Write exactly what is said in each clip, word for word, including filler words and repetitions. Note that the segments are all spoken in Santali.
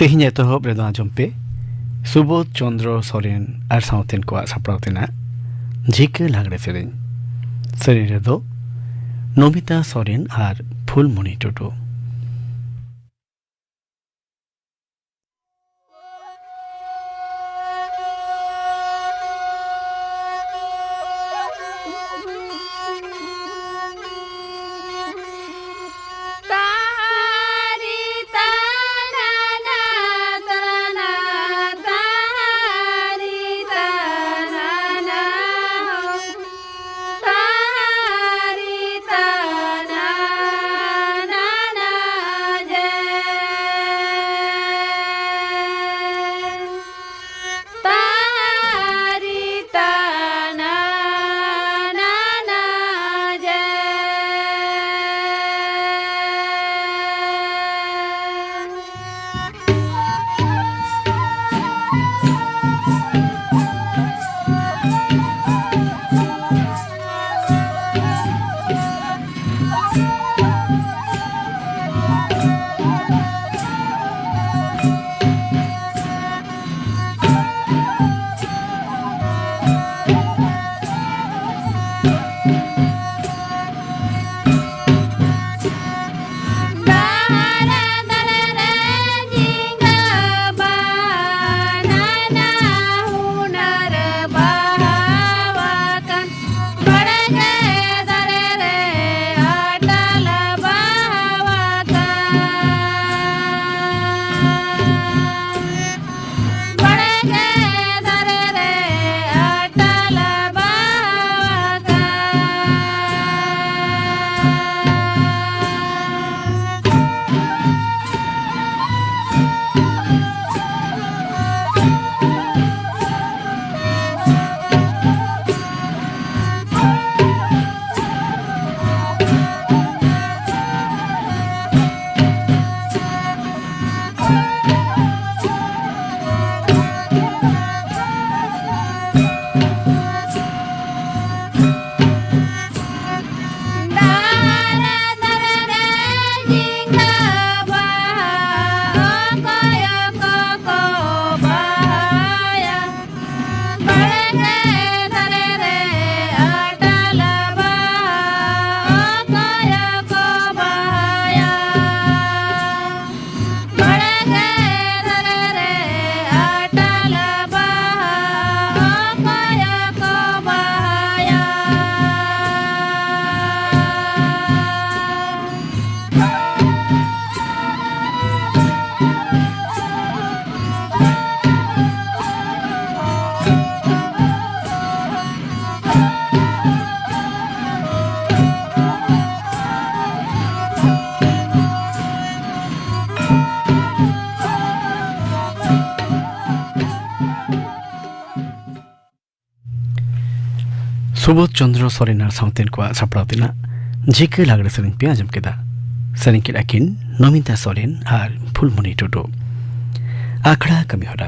ᱛᱮᱦᱮᱧ ᱮᱛᱚᱦᱚᱵ ᱨᱮᱫᱚ ᱟᱸᱡᱚᱢ ᱯᱮ ᱥᱩᱵᱳᱫᱷ ᱪᱚᱸᱫᱽᱨᱚ ᱥᱚᱨᱮᱱ ᱟᱨ ᱥᱟᱶᱛᱮᱱ ᱠᱚᱣᱟᱜ ᱥᱟᱯᱲᱟᱣ ᱛᱮᱱᱟᱜ ᱡᱷᱤᱠᱟᱹ ᱞᱟᱜᱽᱲᱮ ᱥᱮᱨᱮᱧ᱾ ᱥᱮᱨᱮᱧ ᱨᱮᱫᱚ ᱱᱚᱢᱤᱛᱟ ᱥᱚᱨᱮᱱ ᱟᱨ ᱯᱷᱩᱞᱢᱩᱱᱤ ᱴᱩᱰᱩ᱾ ᱯᱨᱚᱵᱳᱫᱷ ᱪᱚᱸᱫᱽᱨᱚ ᱥᱚᱨᱮᱱ ᱟᱨ ᱥᱟᱶᱛᱮᱱ ᱠᱚᱣᱟᱜ ᱥᱟᱯᱲᱟᱣ ᱛᱮᱱᱟᱜ ᱡᱷᱤᱠᱟᱹ ᱞᱟᱜᱽᱲᱮ ᱥᱮᱨᱮᱧ ᱯᱮ ᱟᱸᱡᱚᱢ ᱠᱮᱫᱟ᱾ ᱥᱮᱨᱮᱧ ᱠᱮᱫᱟ ᱠᱤᱱ ᱱᱚᱢᱤᱛᱟ ᱥᱚᱨᱮᱱ ᱟᱨ ᱯᱷᱩᱞᱢᱚᱱᱤ ᱴᱩᱰᱩ᱾ ᱟᱠᱷᱲᱟ ᱠᱟᱹᱢᱤ ᱦᱚᱨᱟ᱾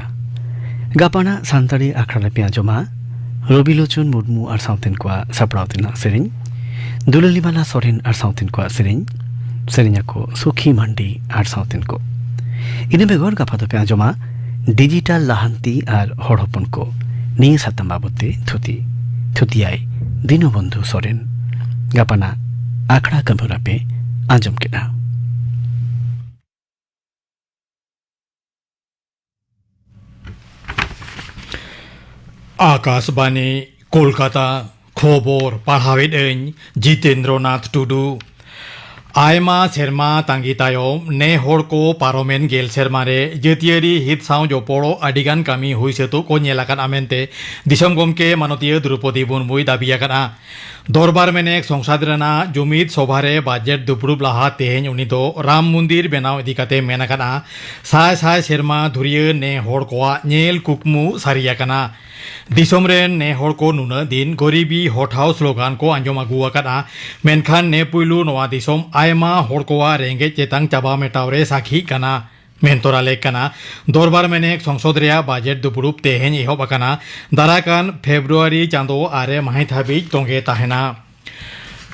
ᱜᱟᱯᱟᱱᱟᱜ ᱥᱟᱱᱛᱟᱲᱤ ᱟᱠᱷᱲᱟ ᱨᱮᱯᱮ ᱟᱸᱡᱚᱢᱟ ᱨᱚᱵᱤᱞᱳᱪᱚᱱ ᱢᱩᱨᱢᱩ ᱟᱨ ᱥᱟᱶᱛᱮᱱ ᱠᱚᱣᱟᱜ ᱥᱟᱯᱲᱟᱣ ᱛᱮᱱᱟᱜ ᱥᱮᱨᱮᱧ, ᱫᱩᱞᱟᱹᱞᱤᱢᱟᱞᱟ ᱥᱚᱨᱮᱱ ᱟᱨ ᱥᱟᱶᱛᱮᱱ ᱠᱚᱣᱟᱜ ᱥᱮᱨᱮᱧ, ᱥᱮᱨᱮᱧ ᱟᱠᱚ ᱥᱩᱠᱷᱤ ᱢᱟᱱᱰᱤ ᱟᱨ ᱥᱟᱶᱛᱮᱱ ᱠᱚ᱾ ᱤᱱᱟᱹ ᱵᱮᱜᱚᱨ ᱜᱟᱯᱟ ᱫᱚᱯᱮ ᱟᱸᱡᱚᱢᱟ ᱰᱤᱡᱤᱴᱟᱞ ᱞᱟᱦᱟᱱᱛᱤ ᱟᱨ ᱦᱚᱲ ᱦᱚᱯᱚᱱ ᱠᱚ, ᱱᱤᱭᱟᱹ ᱥᱟᱛᱟᱢ ᱵᱟᱵᱚᱛ ᱛᱮ ᱛᱷᱩᱛᱤ᱾ ᱛᱷᱩᱛᱤᱭᱟᱭ ᱫᱤᱱᱚᱵᱚᱱᱫᱷᱩ ᱥᱚᱨᱮᱱ᱾ ᱜᱟᱯᱟᱱᱟᱜ ᱟᱠᱷᱲᱟ ᱠᱟᱹᱢᱤᱦᱚᱨᱟ ᱯᱮ ᱟᱸᱡᱚᱢ ᱠᱮᱫᱟ᱾ ᱟᱠᱟᱥᱵᱟᱱᱤ, ᱠᱳᱞᱠᱟᱛᱟ᱾ ᱠᱷᱚᱵᱚᱨ ᱯᱟᱲᱦᱟᱣᱮᱫ ᱟᱹᱧ ᱡᱤᱛᱮᱱᱫᱨᱚᱱᱟᱛᱷ ᱴᱩᱰᱩ᱾ ᱟᱭᱢᱟ ᱥᱮᱨᱢᱟ ᱛᱟᱸᱜᱤ ᱛᱟᱭᱚᱢ ᱱᱮ ᱦᱚᱲ ᱠᱚ ᱯᱟᱨᱚᱢᱮᱱ ᱜᱮᱞ ᱥᱮᱨᱢᱟ ᱨᱮ ᱡᱟᱹᱛᱤᱭᱟᱹᱨᱤ ᱦᱤᱛ ᱥᱟᱶ ᱡᱚᱯᱚᱲᱚᱜ ᱟᱹᱰᱤᱜᱟᱱ ᱠᱟᱹᱢᱤ ᱦᱩᱭ ᱥᱟᱹᱛᱚᱜ ᱠᱚ ᱧᱮᱞ ᱟᱠᱟᱫᱼᱟ ᱢᱮᱱᱛᱮ ᱫᱤᱥᱚᱢ ᱜᱚᱢᱠᱮ ᱢᱟᱱᱚᱛᱤᱭᱟᱹ ᱫᱨᱚᱣᱯᱚᱫᱤ ᱢᱩᱨᱢᱩᱭ ᱫᱟᱹᱵᱤ ᱟᱠᱟᱫᱼᱟ᱾ ᱫᱚᱨᱵᱟᱨ ᱢᱮᱱᱮᱠ ᱥᱚᱝᱥᱚᱫ ᱨᱮᱱᱟᱜ ᱡᱩᱢᱤᱫ ᱥᱚᱵᱷᱟ ᱨᱮ ᱵᱟᱡᱮᱴ ᱫᱩᱯᱲᱩᱵ ᱞᱟᱦᱟ ᱛᱮᱦᱮᱧ ᱩᱱᱤ ᱫᱚ ᱨᱟᱢ ᱢᱚᱱᱫᱤᱨ ᱵᱮᱱᱟᱣ ᱤᱫᱤ ᱠᱟᱛᱮ ᱢᱮᱱ ᱟᱠᱟᱫᱼᱟ, ᱥᱟᱭ ᱥᱟᱭ ᱥᱮᱨᱢᱟ ᱫᱷᱩᱨᱤᱭᱟᱹ ᱱᱮ ᱦᱚᱲ ᱠᱚᱣᱟᱜ ᱧᱮᱞ ᱠᱩᱠᱢᱩ ᱥᱟᱹᱨᱤ ᱟᱠᱟᱱᱟ᱾ ᱫᱤᱥᱚᱢ ᱨᱮᱱ ᱱᱮ ᱦᱚᱲ ᱠᱚ ᱱᱩᱱᱟᱹᱜ ᱫᱤᱱ ᱜᱚᱨᱤᱵᱤ ᱦᱚᱴᱷᱟᱣ ᱥᱞᱳᱜᱟᱱ ᱠᱚ ᱟᱸᱡᱚᱢ ᱟᱹᱜᱩ ᱟᱠᱟᱫᱼᱟ, ᱢᱮᱱᱠᱷᱟᱱ ᱱᱮ ᱯᱩᱭᱞᱩ ᱱᱚᱣᱟ ᱫᱤᱥᱚᱢ ᱟᱭᱢᱟ ᱦᱚᱲ ᱠᱚᱣᱟᱜ ᱨᱮᱸᱜᱮᱡ ᱪᱮᱛᱟᱝ ᱪᱟᱵᱟ ᱢᱮᱴᱟᱣ ᱨᱮ ᱥᱟᱹᱠᱷᱤᱜ ᱠᱟᱱᱟ᱾ ᱢᱮᱱ ᱛᱚᱨᱟ ᱞᱮᱠ ᱠᱟᱱᱟ, ᱫᱚᱨᱵᱟᱨ ᱢᱮᱱᱮᱠ ᱥᱚᱝᱥᱚᱫ ᱨᱮᱭᱟᱜ ᱵᱟᱡᱮᱴ ᱫᱩᱯᱲᱩᱵ ᱛᱮᱦᱮᱧ ᱮᱦᱚᱵ ᱟᱠᱟᱱᱟ᱾ ᱫᱟᱨᱟᱭ ᱠᱟᱱ ᱯᱷᱮᱵᱽᱨᱩᱣᱟᱨᱤ ᱪᱟᱸᱫᱚ ᱟᱨᱮ ᱢᱟᱹᱦᱤᱛ ᱦᱟᱹᱵᱤᱡ ᱛᱚᱸᱜᱮ ᱛᱟᱦᱮᱱᱟ᱾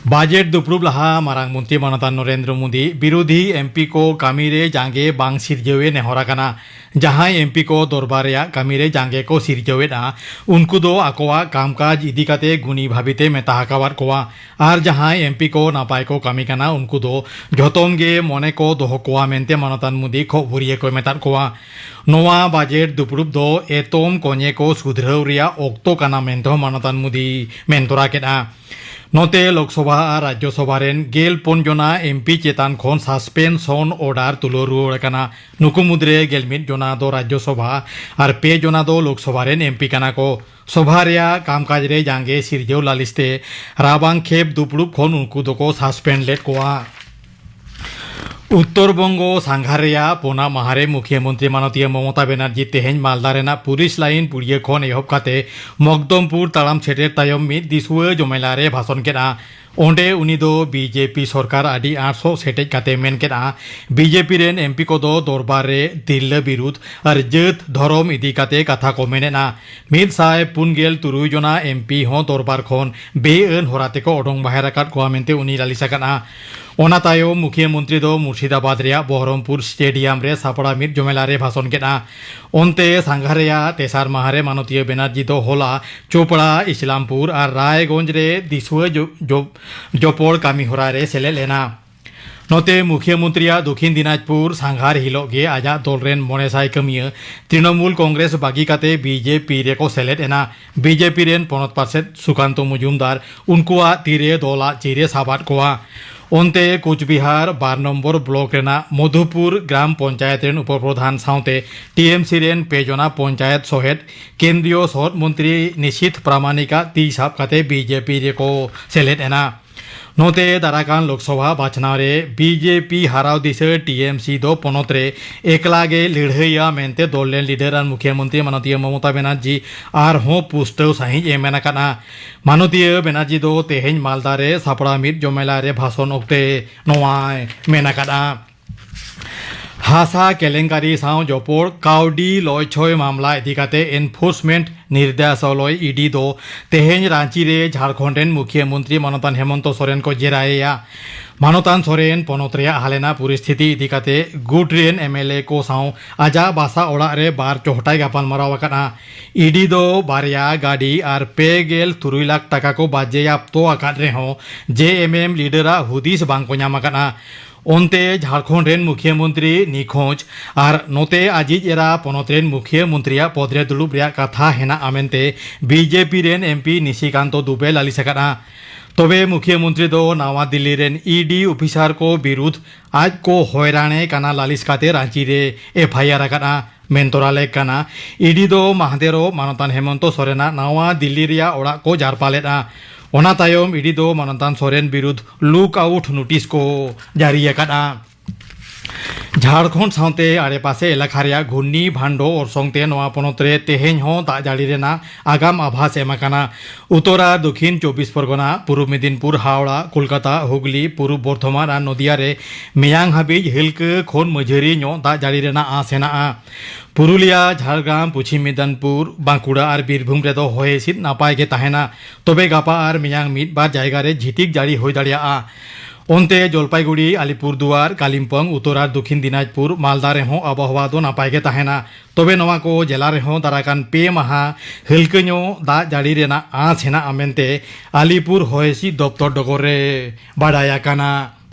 ᱵᱟᱡᱮᱴ ᱫᱩᱯᱲᱩᱵ ᱞᱟᱦᱟ ᱢᱟᱨᱟᱝ ᱢᱚᱱᱛᱨᱤ ᱢᱟᱱᱚᱛᱟᱱ ᱱᱚᱨᱮᱱᱫᱨᱚ ᱢᱳᱫᱤ ᱵᱤᱨᱳᱫᱷᱤ ᱮᱢᱯᱤ ᱠᱚ ᱠᱟᱹᱢᱤ ᱨᱮ ᱡᱟᱸᱜᱮ ᱵᱟᱝ ᱥᱤᱨᱡᱟᱹᱣ ᱮ ᱱᱮᱦᱚᱨ ᱟᱠᱟᱱᱟ᱾ ᱡᱟᱦᱟᱸᱭ ᱮᱢᱯᱤ ᱠᱚ ᱫᱚᱨᱵᱟᱨ ᱨᱮᱭᱟᱜ ᱠᱟᱹᱢᱤ ᱨᱮ ᱡᱟᱸᱜᱮ ᱠᱚ ᱥᱤᱨᱡᱟᱹᱣᱮᱫᱼᱟ, ᱩᱱᱠᱩ ᱫᱚ ᱟᱠᱚᱣᱟᱜ ᱠᱟᱢᱠᱟᱡᱽ ᱤᱫᱤ ᱠᱟᱛᱮ ᱜᱩᱱᱤ ᱵᱷᱟᱵᱤᱛᱮ ᱢᱮᱛᱟ ᱟᱠᱟᱣᱟᱫ ᱠᱚᱣᱟ᱾ ᱟᱨ ᱡᱟᱦᱟᱸᱭ ᱮᱢᱯᱤ ᱠᱚ ᱱᱟᱯᱟᱭ ᱠᱚ ᱠᱟᱹᱢᱤ ᱠᱟᱱᱟ, ᱩᱱᱠᱩ ᱫᱚ ᱡᱷᱚᱛᱚᱱ ᱜᱮ ᱢᱚᱱᱮ ᱠᱚ ᱫᱚᱦᱚ ᱠᱚᱣᱟ ᱢᱮᱱᱛᱮ ᱢᱟᱱᱚᱛᱟᱱ ᱢᱳᱫᱤ ᱠᱷᱚᱵᱚᱨᱤᱭᱟᱹ ᱠᱚᱭ ᱢᱮᱛᱟᱫ ᱠᱚᱣᱟ᱾ ᱱᱚᱣᱟ ᱵᱟᱡᱮᱴ ᱫᱩᱯᱲᱩᱵ ᱫᱚ ᱮᱛᱚᱢ ᱠᱚᱧᱮ ᱠᱚ ᱥᱩᱫᱷᱨᱟᱹᱣ ᱨᱮᱭᱟᱜ ᱚᱠᱛᱚ ᱠᱟᱱᱟ ᱢᱮᱱᱛᱮ ᱦᱚᱸ ᱢᱟᱱᱚᱛᱟᱱ ᱢᱳᱫᱤ ᱢᱮᱱ ᱛᱚᱨᱟ ᱠᱮᱫᱼᱟ᱾ ᱱᱚᱛᱮ ᱞᱳᱠᱥᱚᱵᱷᱟ ᱟᱨ ᱨᱟᱡᱽᱡᱚᱥᱚᱵᱷᱟ ᱨᱮᱱ ᱜᱮᱞ ᱯᱩᱱ ᱡᱚᱱᱟ ᱮᱢᱯᱤ ᱪᱮᱛᱟᱱ ᱠᱷᱚᱱ ᱥᱟᱥᱯᱮᱱᱥᱚᱱ ᱚᱰᱟᱨ ᱛᱩᱞᱟᱹᱣ ᱨᱩᱣᱟᱹᱲ ᱟᱠᱟᱱᱟ᱾ ᱱᱩᱠᱩ ᱢᱩᱫᱽᱨᱮ ᱜᱮᱞ ᱢᱤᱫ ᱡᱚᱱᱟ ᱫᱚ ᱨᱟᱡᱽᱡᱚᱥᱚᱵᱷᱟ ᱟᱨ ᱯᱮ ᱡᱚᱱᱟ ᱫᱚ ᱞᱳᱠᱥᱚᱵᱷᱟ ᱨᱮᱱ ᱮᱢᱯᱤ ᱠᱟᱱᱟ ᱠᱚ᱾ ᱥᱚᱵᱷᱟ ᱨᱮᱭᱟᱜ ᱠᱟᱢᱠᱟᱡᱽ ᱨᱮ ᱡᱟᱸᱜᱮ ᱥᱤᱨᱡᱟᱹᱣ ᱞᱟᱹᱞᱤᱥ ᱛᱮ ᱨᱟᱵᱟᱝ ᱠᱷᱮᱯ ᱫᱩᱯᱲᱩᱵ ᱠᱷᱚᱱ ᱩᱱᱠᱩ ᱫᱚᱠᱚ ᱥᱟᱥᱯᱮᱱᱰ ᱞᱮᱫ ᱠᱚᱣᱟ᱾ ᱩᱛᱛᱚᱨ ᱵᱚᱝᱜᱚ ᱥᱟᱸᱜᱷᱟᱨ ᱨᱮᱭᱟᱜ ᱯᱩᱱᱟᱜ ᱢᱟᱦᱟ ᱨᱮ ᱢᱩᱠᱷᱤᱭᱟᱹ ᱢᱚᱱᱛᱨᱤ ᱢᱟᱱᱚᱛᱤᱭᱟᱹ ᱢᱚᱢᱚᱛᱟ ᱵᱮᱱᱟᱨᱡᱤ ᱛᱮᱦᱮᱧ ᱢᱟᱞᱫᱟ ᱨᱮᱱᱟᱜ ᱯᱩᱞᱤᱥ ᱞᱟᱭᱤᱱ ᱯᱩᱲᱤᱭᱟᱹ ᱠᱷᱚᱱ ᱮᱦᱚᱵ ᱠᱟᱛᱮ ᱢᱚᱠᱫᱚᱢᱯᱩᱨ ᱛᱟᱲᱟᱢ ᱥᱮᱴᱮᱨ ᱛᱟᱭᱚᱢ ᱢᱤᱫ ᱫᱤᱥᱩᱣᱟᱹ ᱡᱚᱢᱮᱞᱟ ᱨᱮ ᱵᱷᱟᱥᱚᱱ ᱠᱮᱫᱼᱟ᱾ ᱚᱸᱰᱮ ᱩᱱᱤ ᱫᱚ ᱵᱤᱡᱮᱯᱤ ᱥᱚᱨᱠᱟᱨ ᱟᱹᱰᱤ ᱟᱸᱴ ᱥᱚᱜ ᱥᱮᱴᱮᱡ ᱠᱟᱛᱮ ᱢᱮᱱ ᱠᱮᱫᱼᱟ, ᱵᱤᱡᱮᱯᱤ ᱨᱮᱱ ᱮᱢᱯᱤ ᱠᱚᱫᱚ ᱫᱚᱨᱵᱟᱨ ᱨᱮ ᱛᱤᱨᱞᱟᱹ ᱵᱤᱨᱩᱫᱷ ᱟᱨ ᱡᱟᱹᱛ ᱫᱷᱚᱨᱚᱢ ᱤᱫᱤ ᱠᱟᱛᱮ ᱠᱟᱛᱷᱟ ᱠᱚ ᱢᱮᱱᱮᱫᱼᱟ᱾ ᱢᱤᱫ ᱥᱟᱭ ᱯᱩᱱ ᱜᱮᱞ ᱛᱩᱨᱩᱭ ᱡᱚᱱᱟ ᱮᱢᱯᱤ ᱦᱚᱸ ᱫᱚᱨᱵᱟᱨ ᱠᱷᱚᱱ ᱵᱮᱼᱟᱹᱱ ᱦᱚᱨᱟ ᱛᱮᱠᱚ ᱚᱰᱚᱝ ᱵᱟᱦᱮᱨ ᱟᱠᱟᱫ ᱠᱚᱣᱟ ᱢᱮᱱᱛᱮ ᱩᱱᱤ ᱞᱟᱹᱞᱤᱥ ᱟᱠᱟᱫᱼᱟ᱾ ᱚᱱᱟ ᱛᱟᱭᱚᱢ ᱢᱩᱠᱷᱤᱭᱟᱹ ᱢᱚᱱᱛᱨᱤ ᱫᱚ ᱢᱩᱨᱥᱤᱫᱟᱵᱟᱫᱽ ᱨᱮᱭᱟᱜ ᱵᱚᱦᱨᱚᱢᱯᱩᱨ ᱥᱴᱮᱰᱤᱭᱟᱢ ᱨᱮ ᱥᱟᱯᱲᱟᱣ ᱢᱤᱫ ᱡᱚᱢᱮᱞᱟ ᱨᱮ ᱵᱷᱟᱥᱚᱱ ᱠᱮᱫᱼᱟ᱾ ᱚᱱᱛᱮ ᱥᱟᱸᱜᱷᱟᱨ ᱨᱮᱭᱟᱜ ᱛᱮᱥᱟᱨ ᱢᱟᱦᱟ ᱨᱮ ᱢᱟᱱᱚᱛᱤᱭᱟᱹ ᱵᱮᱱᱟᱨᱡᱤ ᱫᱚ ᱦᱚᱞᱟ ᱪᱳᱯᱲᱟ, ᱤᱥᱞᱟᱢᱯᱩᱨ ᱟᱨ ᱨᱟᱭᱜᱚᱸᱡᱽ ᱨᱮ ᱫᱤᱥᱩᱣᱟᱹ ᱡᱚ-, ᱡᱚ-, ᱡᱚᱯᱚᱲ ᱠᱟᱹᱢᱤ ᱦᱚᱨᱟ ᱨᱮ ᱥᱮᱞᱮᱫ ᱞᱮᱱᱟ᱾ ᱱᱚᱛᱮ ᱢᱩᱠᱷᱤᱭᱟᱹ ᱢᱚᱱᱛᱨᱤᱭᱟᱜ ᱫᱚᱠᱷᱤᱱ ᱫᱤᱱᱟᱡᱽᱯᱩᱨ ᱥᱟᱸᱜᱷᱟᱨ ᱦᱤᱞᱳᱜ ᱜᱮ ᱟᱡᱟᱜ ᱫᱚᱞ ᱨᱮᱱ ᱢᱚᱬᱮ ᱥᱟᱭ ᱠᱟᱹᱢᱤᱭᱟᱹ ᱛᱨᱤᱱᱚᱢᱩᱞ ᱠᱚᱝᱜᱨᱮᱥ ᱵᱟᱹᱜᱤ ᱠᱟᱛᱮ ᱵᱤᱡᱮᱯᱤ ᱨᱮᱠᱚ ᱥᱮᱞᱮᱫ ᱮᱱᱟ᱾ ᱵᱤᱡᱮᱯᱤ ᱨᱮᱱ ᱯᱚᱱᱚᱛ ᱯᱟᱨᱥᱮᱛ ᱥᱩᱠᱟᱱᱛᱚ ᱢᱚᱡᱩᱢᱫᱟᱨ ᱩᱱᱠᱩᱣᱟᱜ ᱛᱤᱨᱮ ᱫᱚᱞᱟᱜ ᱪᱤᱨ ᱮ ᱥᱟᱵ ᱟᱫ ᱠᱚᱣᱟ᱾ ᱚᱱᱛᱮ ᱠᱳᱪᱵᱤᱦᱟᱨ ᱵᱟᱨ ᱱᱚᱢᱵᱚᱨ ᱵᱞᱚᱠ ᱨᱮᱱᱟᱜ ᱢᱚᱫᱷᱩᱯᱩᱨ ᱜᱨᱟᱢ ᱯᱚᱧᱪᱟᱭᱮᱛ ᱨᱮᱱ ᱩᱯᱚᱯᱨᱚᱫᱷᱟᱱ ᱥᱟᱶᱛᱮ ᱴᱤᱮᱢᱥᱤ ᱨᱮᱱ ᱯᱮ ᱡᱚᱱᱟ ᱯᱚᱧᱪᱟᱭᱮᱛ ᱥᱚᱦᱮᱫ ᱠᱮᱱᱫᱨᱤᱭᱚ ᱥᱚᱦᱚᱫ ᱢᱚᱱᱛᱨᱤ ᱱᱤᱥᱤᱛᱷ ᱯᱨᱟᱢᱟᱱᱤᱠᱟᱜ ᱛᱤ ᱥᱟᱵ ᱠᱟᱛᱮ ᱵᱤᱡᱮᱯᱤ ᱨᱮᱠᱚ ᱥᱮᱞᱮᱫ ᱮᱱᱟ᱾ ᱱᱚᱛᱮ ᱫᱟᱨᱟᱠᱟᱱ ᱞᱳᱠᱥᱚᱵᱷᱟ ᱵᱟᱪᱷᱱᱟᱣ ᱨᱮ ᱵᱤᱡᱮᱯᱤ ᱦᱟᱨᱟᱣ ᱫᱤᱥᱟᱹ ᱴᱤᱮᱢᱥᱤ ᱫᱚ ᱯᱚᱱᱚᱛ ᱨᱮ ᱮᱠᱞᱟ ᱜᱮ ᱞᱟᱹᱲᱦᱟᱹᱭᱟ ᱢᱮᱱᱛᱮ ᱫᱚᱞ ᱨᱮᱱ ᱞᱤᱰᱟᱨ ᱟᱨ ᱢᱩᱠᱷᱤᱭᱟᱹ ᱢᱚᱱᱛᱨᱤ ᱢᱟᱱᱚᱛᱤᱭᱟᱹ ᱢᱚᱢᱚᱛᱟ ᱵᱮᱱᱟᱨᱡᱤ ᱟᱨᱦᱚᱸ ᱯᱩᱥᱴᱟᱹᱣ ᱥᱟᱹᱦᱤᱡ ᱮ ᱢᱮᱱ ᱟᱠᱟᱫᱼᱟ᱾ ᱢᱟᱱᱚᱛᱤᱭᱟᱹ ᱵᱮᱱᱟᱨᱡᱤ ᱫᱚ ᱛᱮᱦᱮᱧ ᱢᱟᱞᱫᱟ ᱨᱮ ᱥᱟᱯᱲᱟᱣ ᱢᱤᱫ ᱡᱚᱢᱮᱞᱟ ᱨᱮ ᱵᱷᱟᱥᱚᱱ ᱚᱠᱛᱮ ᱱᱚᱣᱟᱭ ᱢᱮᱱ ᱟᱠᱟᱫᱼᱟ᱾ ᱦᱟᱥᱟ ᱠᱮᱞᱮᱝᱠᱟᱨᱤ ᱥᱟᱶ ᱡᱚᱯᱚᱲ ᱠᱟᱹᱣᱰᱤ ᱞᱚᱭᱪᱷᱚᱭ ᱢᱟᱢᱞᱟ ᱤᱫᱤ ᱠᱟᱛᱮ ᱮᱱᱯᱷᱳᱨᱥᱢᱮᱱᱴ ᱱᱤᱨᱫᱮᱥᱟᱞᱚᱭ, ᱤᱰᱤ, ᱫᱚ ᱛᱮᱦᱮᱧ ᱨᱟᱸᱪᱤ ᱨᱮ ᱡᱷᱟᱲᱠᱷᱚᱸᱰ ᱨᱮᱱ ᱢᱩᱠᱷᱤᱭᱟᱹ ᱢᱚᱱᱛᱨᱤ ᱢᱟᱱᱚᱛᱟᱱ ᱦᱮᱢᱚᱱᱛᱚ ᱥᱚᱨᱮᱱ ᱠᱚ ᱡᱮᱨᱟᱭᱮᱭᱟ᱾ ᱢᱟᱱᱚᱛᱟᱱ ᱥᱚᱨᱮᱱ ᱯᱚᱱᱚᱛ ᱨᱮᱭᱟᱜ ᱦᱟᱞᱮᱱᱟ ᱯᱚᱨᱤᱥᱛᱷᱤᱛᱤ ᱤᱫᱤ ᱠᱟᱛᱮ ᱜᱩᱴ ᱨᱮᱱ ᱮᱢᱮᱞᱮ ᱠᱚ ᱥᱟᱶ ᱟᱡᱟᱜ ᱵᱟᱥᱟ ᱚᱲᱟᱜ ᱨᱮ ᱵᱟᱨ ᱪᱚᱦᱴᱟᱭ ᱜᱟᱯᱟᱞᱢᱟᱨᱟᱣ ᱟᱠᱟᱫᱼᱟ᱾ ᱤᱰᱤ ᱫᱚ ᱵᱟᱨᱭᱟ ᱜᱟᱹᱰᱤ ᱟᱨ ᱯᱮ ᱜᱮᱞ ᱛᱩᱨᱩᱭ ᱞᱟᱠᱷ ᱴᱟᱠᱟ ᱠᱚ ᱵᱟᱡᱮᱭᱟᱯᱛᱚ ᱟᱠᱟᱫ ᱨᱮᱦᱚᱸ ᱡᱮ ᱮᱢ ᱮᱢ ᱞᱤᱰᱟᱨᱟᱜ ᱦᱩᱫᱤᱥ ᱵᱟᱝ ᱠᱚ ᱧᱟᱢ ᱟᱠᱟᱫᱼᱟ᱾ ᱚᱱᱛᱮ ᱡᱷᱟᱲᱠᱷᱚᱸᱰ ᱨᱮᱱ ᱢᱩᱠᱷᱤᱭᱟᱹ ᱢᱚᱱᱛᱨᱤ ᱱᱤᱠᱷᱳᱡᱽ ᱟᱨ ᱱᱚᱛᱮ ᱟᱡᱤᱡ ᱮᱨᱟ ᱯᱚᱱᱚᱛ ᱨᱮᱱ ᱢᱩᱠᱷᱤᱭᱟᱹ ᱢᱚᱱᱛᱨᱤᱭᱟᱜ ᱯᱚᱫᱽ ᱨᱮ ᱫᱩᱲᱩᱵ ᱨᱮᱭᱟᱜ ᱠᱟᱛᱷᱟ ᱦᱮᱱᱟᱜᱼᱟ ᱢᱮᱱᱛᱮ ᱵᱤᱡᱮᱯᱤ ᱨᱮᱱ ᱮᱢᱯᱤ ᱱᱤᱥᱤᱠᱟᱱᱛᱚ ᱫᱩᱵᱮ ᱞᱟᱹᱞᱤᱥ ᱟᱠᱟᱫᱼᱟ᱾ ᱛᱚᱵᱮ ᱢᱩᱠᱷᱤᱭᱟᱹ ᱢᱚᱱᱛᱨᱤ ᱫᱚ ᱱᱟᱣᱟ ᱫᱤᱞᱞᱤ ᱨᱮᱱ ᱤᱰᱤ ᱚᱯᱷᱤᱥᱟᱨ ᱠᱚ ᱵᱤᱨᱩᱫᱷ ᱟᱡ ᱠᱚ ᱦᱚᱭᱨᱟᱱᱮ ᱠᱟᱱᱟ ᱞᱟᱹᱞᱤᱥ ᱠᱟᱛᱮ ᱨᱟᱸᱪᱤ ᱨᱮ ᱮᱯᱷ ᱟᱭ ᱟᱨ ᱟᱠᱟᱫᱼᱟ᱾ ᱢᱮᱱ ᱛᱚᱨᱟ ᱞᱮᱠ ᱠᱟᱱᱟ, ᱤᱰᱤ ᱫᱚ ᱢᱟᱦᱫᱮᱨᱚᱜ ᱢᱟᱱᱚᱛᱟᱱ ᱦᱮᱢᱚᱱᱛᱚ ᱥᱚᱨᱮᱱᱟᱜ ᱱᱟᱣᱟ ᱫᱤᱞᱞᱤ ᱨᱮᱭᱟᱜ ᱚᱲᱟᱜ ᱠᱚ ᱡᱟᱨᱯᱟ ᱞᱮᱫᱼᱟ᱾ ᱚᱱᱟ ᱛᱟᱭᱚᱢ ᱤᱰᱤ ᱫᱚ ᱢᱟᱱᱚᱛᱟᱱ ᱥᱚᱨᱮᱱ ᱵᱤᱨᱩᱫᱷ ᱞᱩᱠ ᱟᱣᱩᱴ ᱱᱳᱴᱤᱥ ᱠᱚ ᱡᱟᱹᱨᱤ ᱟᱠᱟᱫᱼᱟ᱾ ᱡᱷᱟᱲᱠᱷᱚᱸᱰ ᱥᱟᱶᱛᱮ ᱟᱲᱮᱯᱟᱥᱮ ᱮᱞᱟᱠᱟ ᱨᱮᱭᱟᱜ ᱜᱷᱩᱨᱱᱤ ᱵᱷᱟᱱᱰᱳ ᱚᱨᱥᱚᱝ ᱛᱮ ᱱᱚᱣᱟ ᱯᱚᱱᱚᱛ ᱨᱮ ᱛᱮᱦᱮᱧ ᱦᱚᱸ ᱫᱟᱜ ᱡᱟᱹᱲᱤ ᱨᱮᱱᱟᱜ ᱟᱜᱟᱢ ᱟᱵᱷᱟᱥ ᱮᱢ ᱟᱠᱟᱱᱟ᱾ ᱩᱛᱛᱚᱨ ᱟᱨ ᱫᱚᱠᱷᱤᱱ ᱪᱚᱵᱵᱤᱥ ᱯᱚᱨᱜᱚᱱᱟ, ᱯᱩᱨᱩᱵ ᱢᱮᱫᱤᱱᱯᱩᱨ, ᱦᱟᱣᱲᱟ, ᱠᱳᱞᱠᱟᱛᱟ, ᱦᱩᱜᱽᱞᱤ, ᱯᱩᱨᱩᱵ ᱵᱚᱨᱫᱷᱚᱢᱟᱱ ᱟᱨ ᱱᱚᱫᱤᱭᱟ ᱨᱮ ᱢᱮᱭᱟᱝ ᱦᱟᱹᱵᱤᱡ ᱦᱟᱹᱞᱠᱟᱹ ᱠᱷᱚᱱ ᱢᱟᱹᱡᱷᱟᱹᱨᱤ ᱧᱚᱜ ᱫᱟᱜ ᱡᱟᱹᱲᱤ ᱨᱮᱱᱟᱜ ᱟᱸᱥ ᱦᱮᱱᱟᱜᱼᱟ᱾ ᱯᱩᱨᱩᱞᱤᱭᱟ, ᱡᱷᱟᱲᱜᱨᱟᱢ, ᱯᱚᱪᱷᱤᱢ ᱢᱮᱫᱤᱱᱯᱩᱨ, ᱵᱟᱸᱠᱩᱲᱟ ᱟᱨ ᱵᱤᱨᱵᱷᱩᱢ ᱨᱮᱫᱚ ᱦᱚᱭ ᱦᱤᱸᱥᱤᱫ ᱱᱟᱯᱟᱭ ᱜᱮ ᱛᱟᱦᱮᱱᱟ᱾ ᱛᱚᱵᱮ ᱜᱟᱯᱟ ᱟᱨ ᱢᱮᱭᱟᱝ ᱢᱤᱫ ᱵᱟᱨ ᱡᱟᱭᱜᱟ ᱨᱮ ᱡᱷᱤᱴᱤᱠ ᱡᱟᱹᱲᱤ ᱦᱩᱭ ᱫᱟᱲᱮᱭᱟᱜᱼᱟ᱾ ᱚᱱᱛᱮ ᱡᱚᱞᱯᱟᱭᱜᱩᱲᱤ, ᱟᱞᱤᱯᱩᱨᱫᱩᱣᱟᱨ, ᱠᱟᱞᱤᱢᱯᱚᱝ, ᱩᱛᱛᱚᱨ ᱟᱨ ᱫᱚᱠᱷᱤᱱ ᱫᱤᱱᱟᱡᱽᱯᱩᱨ, ᱢᱟᱞᱫᱟ ᱨᱮᱦᱚᱸ ᱟᱵᱚᱦᱟᱣᱟ ᱫᱚ ᱱᱟᱯᱟᱭ ᱜᱮ ᱛᱟᱦᱮᱱᱟ᱾ ᱛᱚᱵᱮ ᱱᱚᱣᱟ ᱠᱚ ᱡᱮᱞᱟ ᱨᱮᱦᱚᱸ ᱫᱟᱨᱟᱭ ᱠᱟᱱ ᱯᱮ ᱢᱟᱦᱟ ᱦᱟᱹᱞᱠᱟᱹ ᱧᱚᱜ ᱫᱟᱜ ᱡᱟᱹᱲᱤ ᱨᱮᱱᱟᱜ ᱟᱸᱥ ᱦᱮᱱᱟᱜᱼᱟ ᱢᱮᱱᱛᱮ ᱟᱞᱤᱯᱩᱨ ᱦᱚᱭ ᱦᱤᱸᱥᱤᱫ ᱫᱚᱯᱛᱚᱨ ᱰᱚᱜᱚᱨ ᱨᱮ ᱵᱟᱰᱟᱭ ᱟᱠᱟᱱᱟ᱾